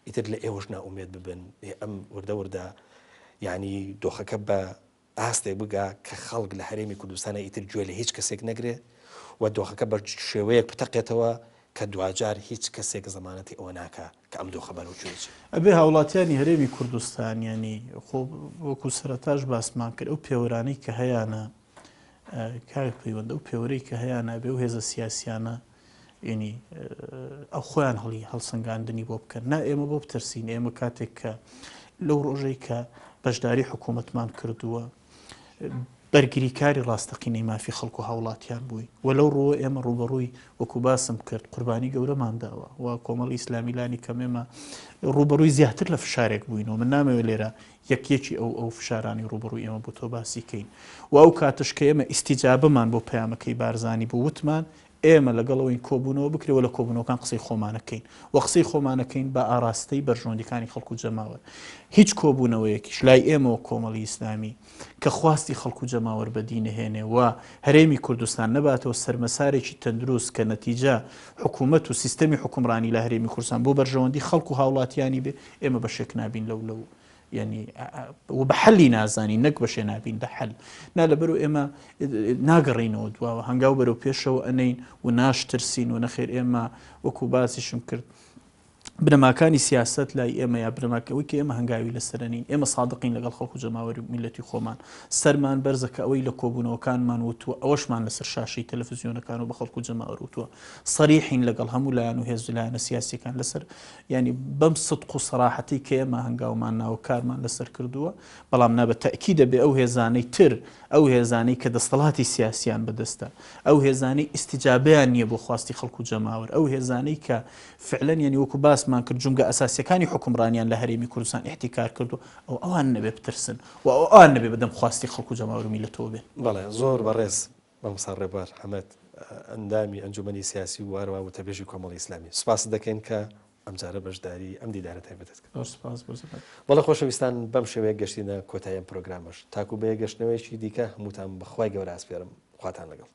S1: ئیتر لە ئێوەش نائومێد ببن ئەم وردە وردە یعنی دۆخەکە بە ئاستێک بگا کە خەڵک لە هەرێمی کوردستانا ئیتر گوێ لە هیچ کەسێک نەگرێ و دۆخەکە بە شێوەیەک بتەقێتەوە کە دواجار هیچ کەسێک زەمانەتی ئەوە ناکا کە ئەم دۆخە بەرەو کوێ بچێ.
S2: ئەبێ هاوڵاتیانی هەرێمی کوردستان یانی خۆ وەکو سەرەتاش باسمان کرد ئەو پێوەرانەی کە هەیانە کاک پەیوەند ئەو پێوەرەی کە هەیانە ئەبێ ئەو هێزە سیاسیانە یعنی ئەو خۆیان هەڵی هەڵسەنگاندنی بۆ بکەن نا ئێمە بۆ بترسین ئێمە کاتێک کە لەو ڕۆژەی کە بەشداری حکوومەتمان کردووە بەرگریکاری ڕاستەقینەی مافی خەڵک و هاوڵاتیان بووین و لەو ڕووە ئێمە ڕوبەڕووی وەکو باسم کرد قوربانی گەورەمان داوە و کۆمەڵی ئیسلامی لانی کەم ئێمە ڕوبەڕووی زیاتر لە فشارێک بووین و من نامەوێت لێرە یەک یەکی ئەو ئەو فشارانەی ڕووبەڕووی ئێمە بوو تۆ باسی کەین و ئەو کاتەش کە ئێمە ئیستیجابەمان بۆ پەیامەکەی بارزانی بوو وتمان ئێمە لەگەڵ ئەوەین کۆبوونەوە بکرێ و لە کۆبوونەوەکان قسەی خۆمانەکەین و قسەی خۆمانەکەین بە ئاراستەی بەرژەوەندیەکانی خەڵک و جەماوەر هیچ کۆبوونەوەیەکیش لای ئێمەوە کۆمەڵی ئیسلامی کە خواستی خەڵک و جەماوەر بەدی نەهێنێ و هەرێمی کوردستان نەباتەوە سەرمەسارێکی تەندروست کە نەتیجە حکوومەت و سیستەمی حکومڕانی لە هەرێمی کوردستان بۆ بەرژەوەندی خەڵک و هاوڵاتیانی بێ ئێمە بەشێک نابین لەو لەو یعنی و بە حەلی نازانی نەک بەشێ نابین بە حەل نا لەبەرو ئێمە ناگەڕینەوە دواوە هەنگاو بەرەو پێشەوە ئەنین و ناشترسین و نەخێر ئێمە وەکو باسیشم کرد. بنەماکانی سیاسەت لای ئێمە یا بنەماکە ئەوەی کە ئێمە هەنگاوی لەسەرەنین، ئێمە سادقین لەگەڵ خەڵک و جەماوەری و میللەتی خۆمان، سەرمان بەرزە کە ئەوەی لە کۆبوونەوەکانمان وتووە ئەوەشمان لەسەر شاشەی تەلەفزیۆنەکان و بە خەڵک و جەماوەر وتووە، سەریحین لەگەڵ هەموو لایەن و هێز و لایەنە سیاسیەکان لەسەر یانی بەم سدق و سەراحەتەی کە ئێمە هەنگاومان ناوە کارمان لەسەر کردووە، بەڵام نا بە تەئکید دەبێ ئەو هێزانەی تر ئەو هێزانەی کە دەستەڵاتی سیاسیان بەدەستە، ئەو هێزانەی ئیستیجابەیان نییە بۆ خواستی خەڵک و جەماوەر، ئەو هێزانەی کە فعلەن یانی وەکو باسمان کرد جومگە ئەساسیەکانی حوکمڕانیان لە هەرێمی کوردستان ئیحتیکار کردووە، ئەوە ئەوان نەبێ بترسن و ئەوە ئەوان نەبێ بەدەم خواستی خەڵک و جەماوەر و میللەتەوە بێن.
S1: بەڵێ زۆر بەڕێز مامۆستا ڕێبوار حەمەد ئەندامی ئەنجومەنی سیاسی و هەروەها وتەبێژی کۆمەڵی ئیسلامی سوپاست دەکەین کە ئەمجارە بەشداری ئەم دیدارە تایبەتەت کرد.
S2: زۆر سوپاس بۆ جەنابت.
S1: بەڵێ خۆشەویستان بەم شێوەیە گەشتینە کۆتایی ئەم پرۆگرامەش تاکو بە یەکگەشتنەوەیەکی دیکە هەمووتان بە خوای گەورە ئەسپێرم خواتان لەگەڵ.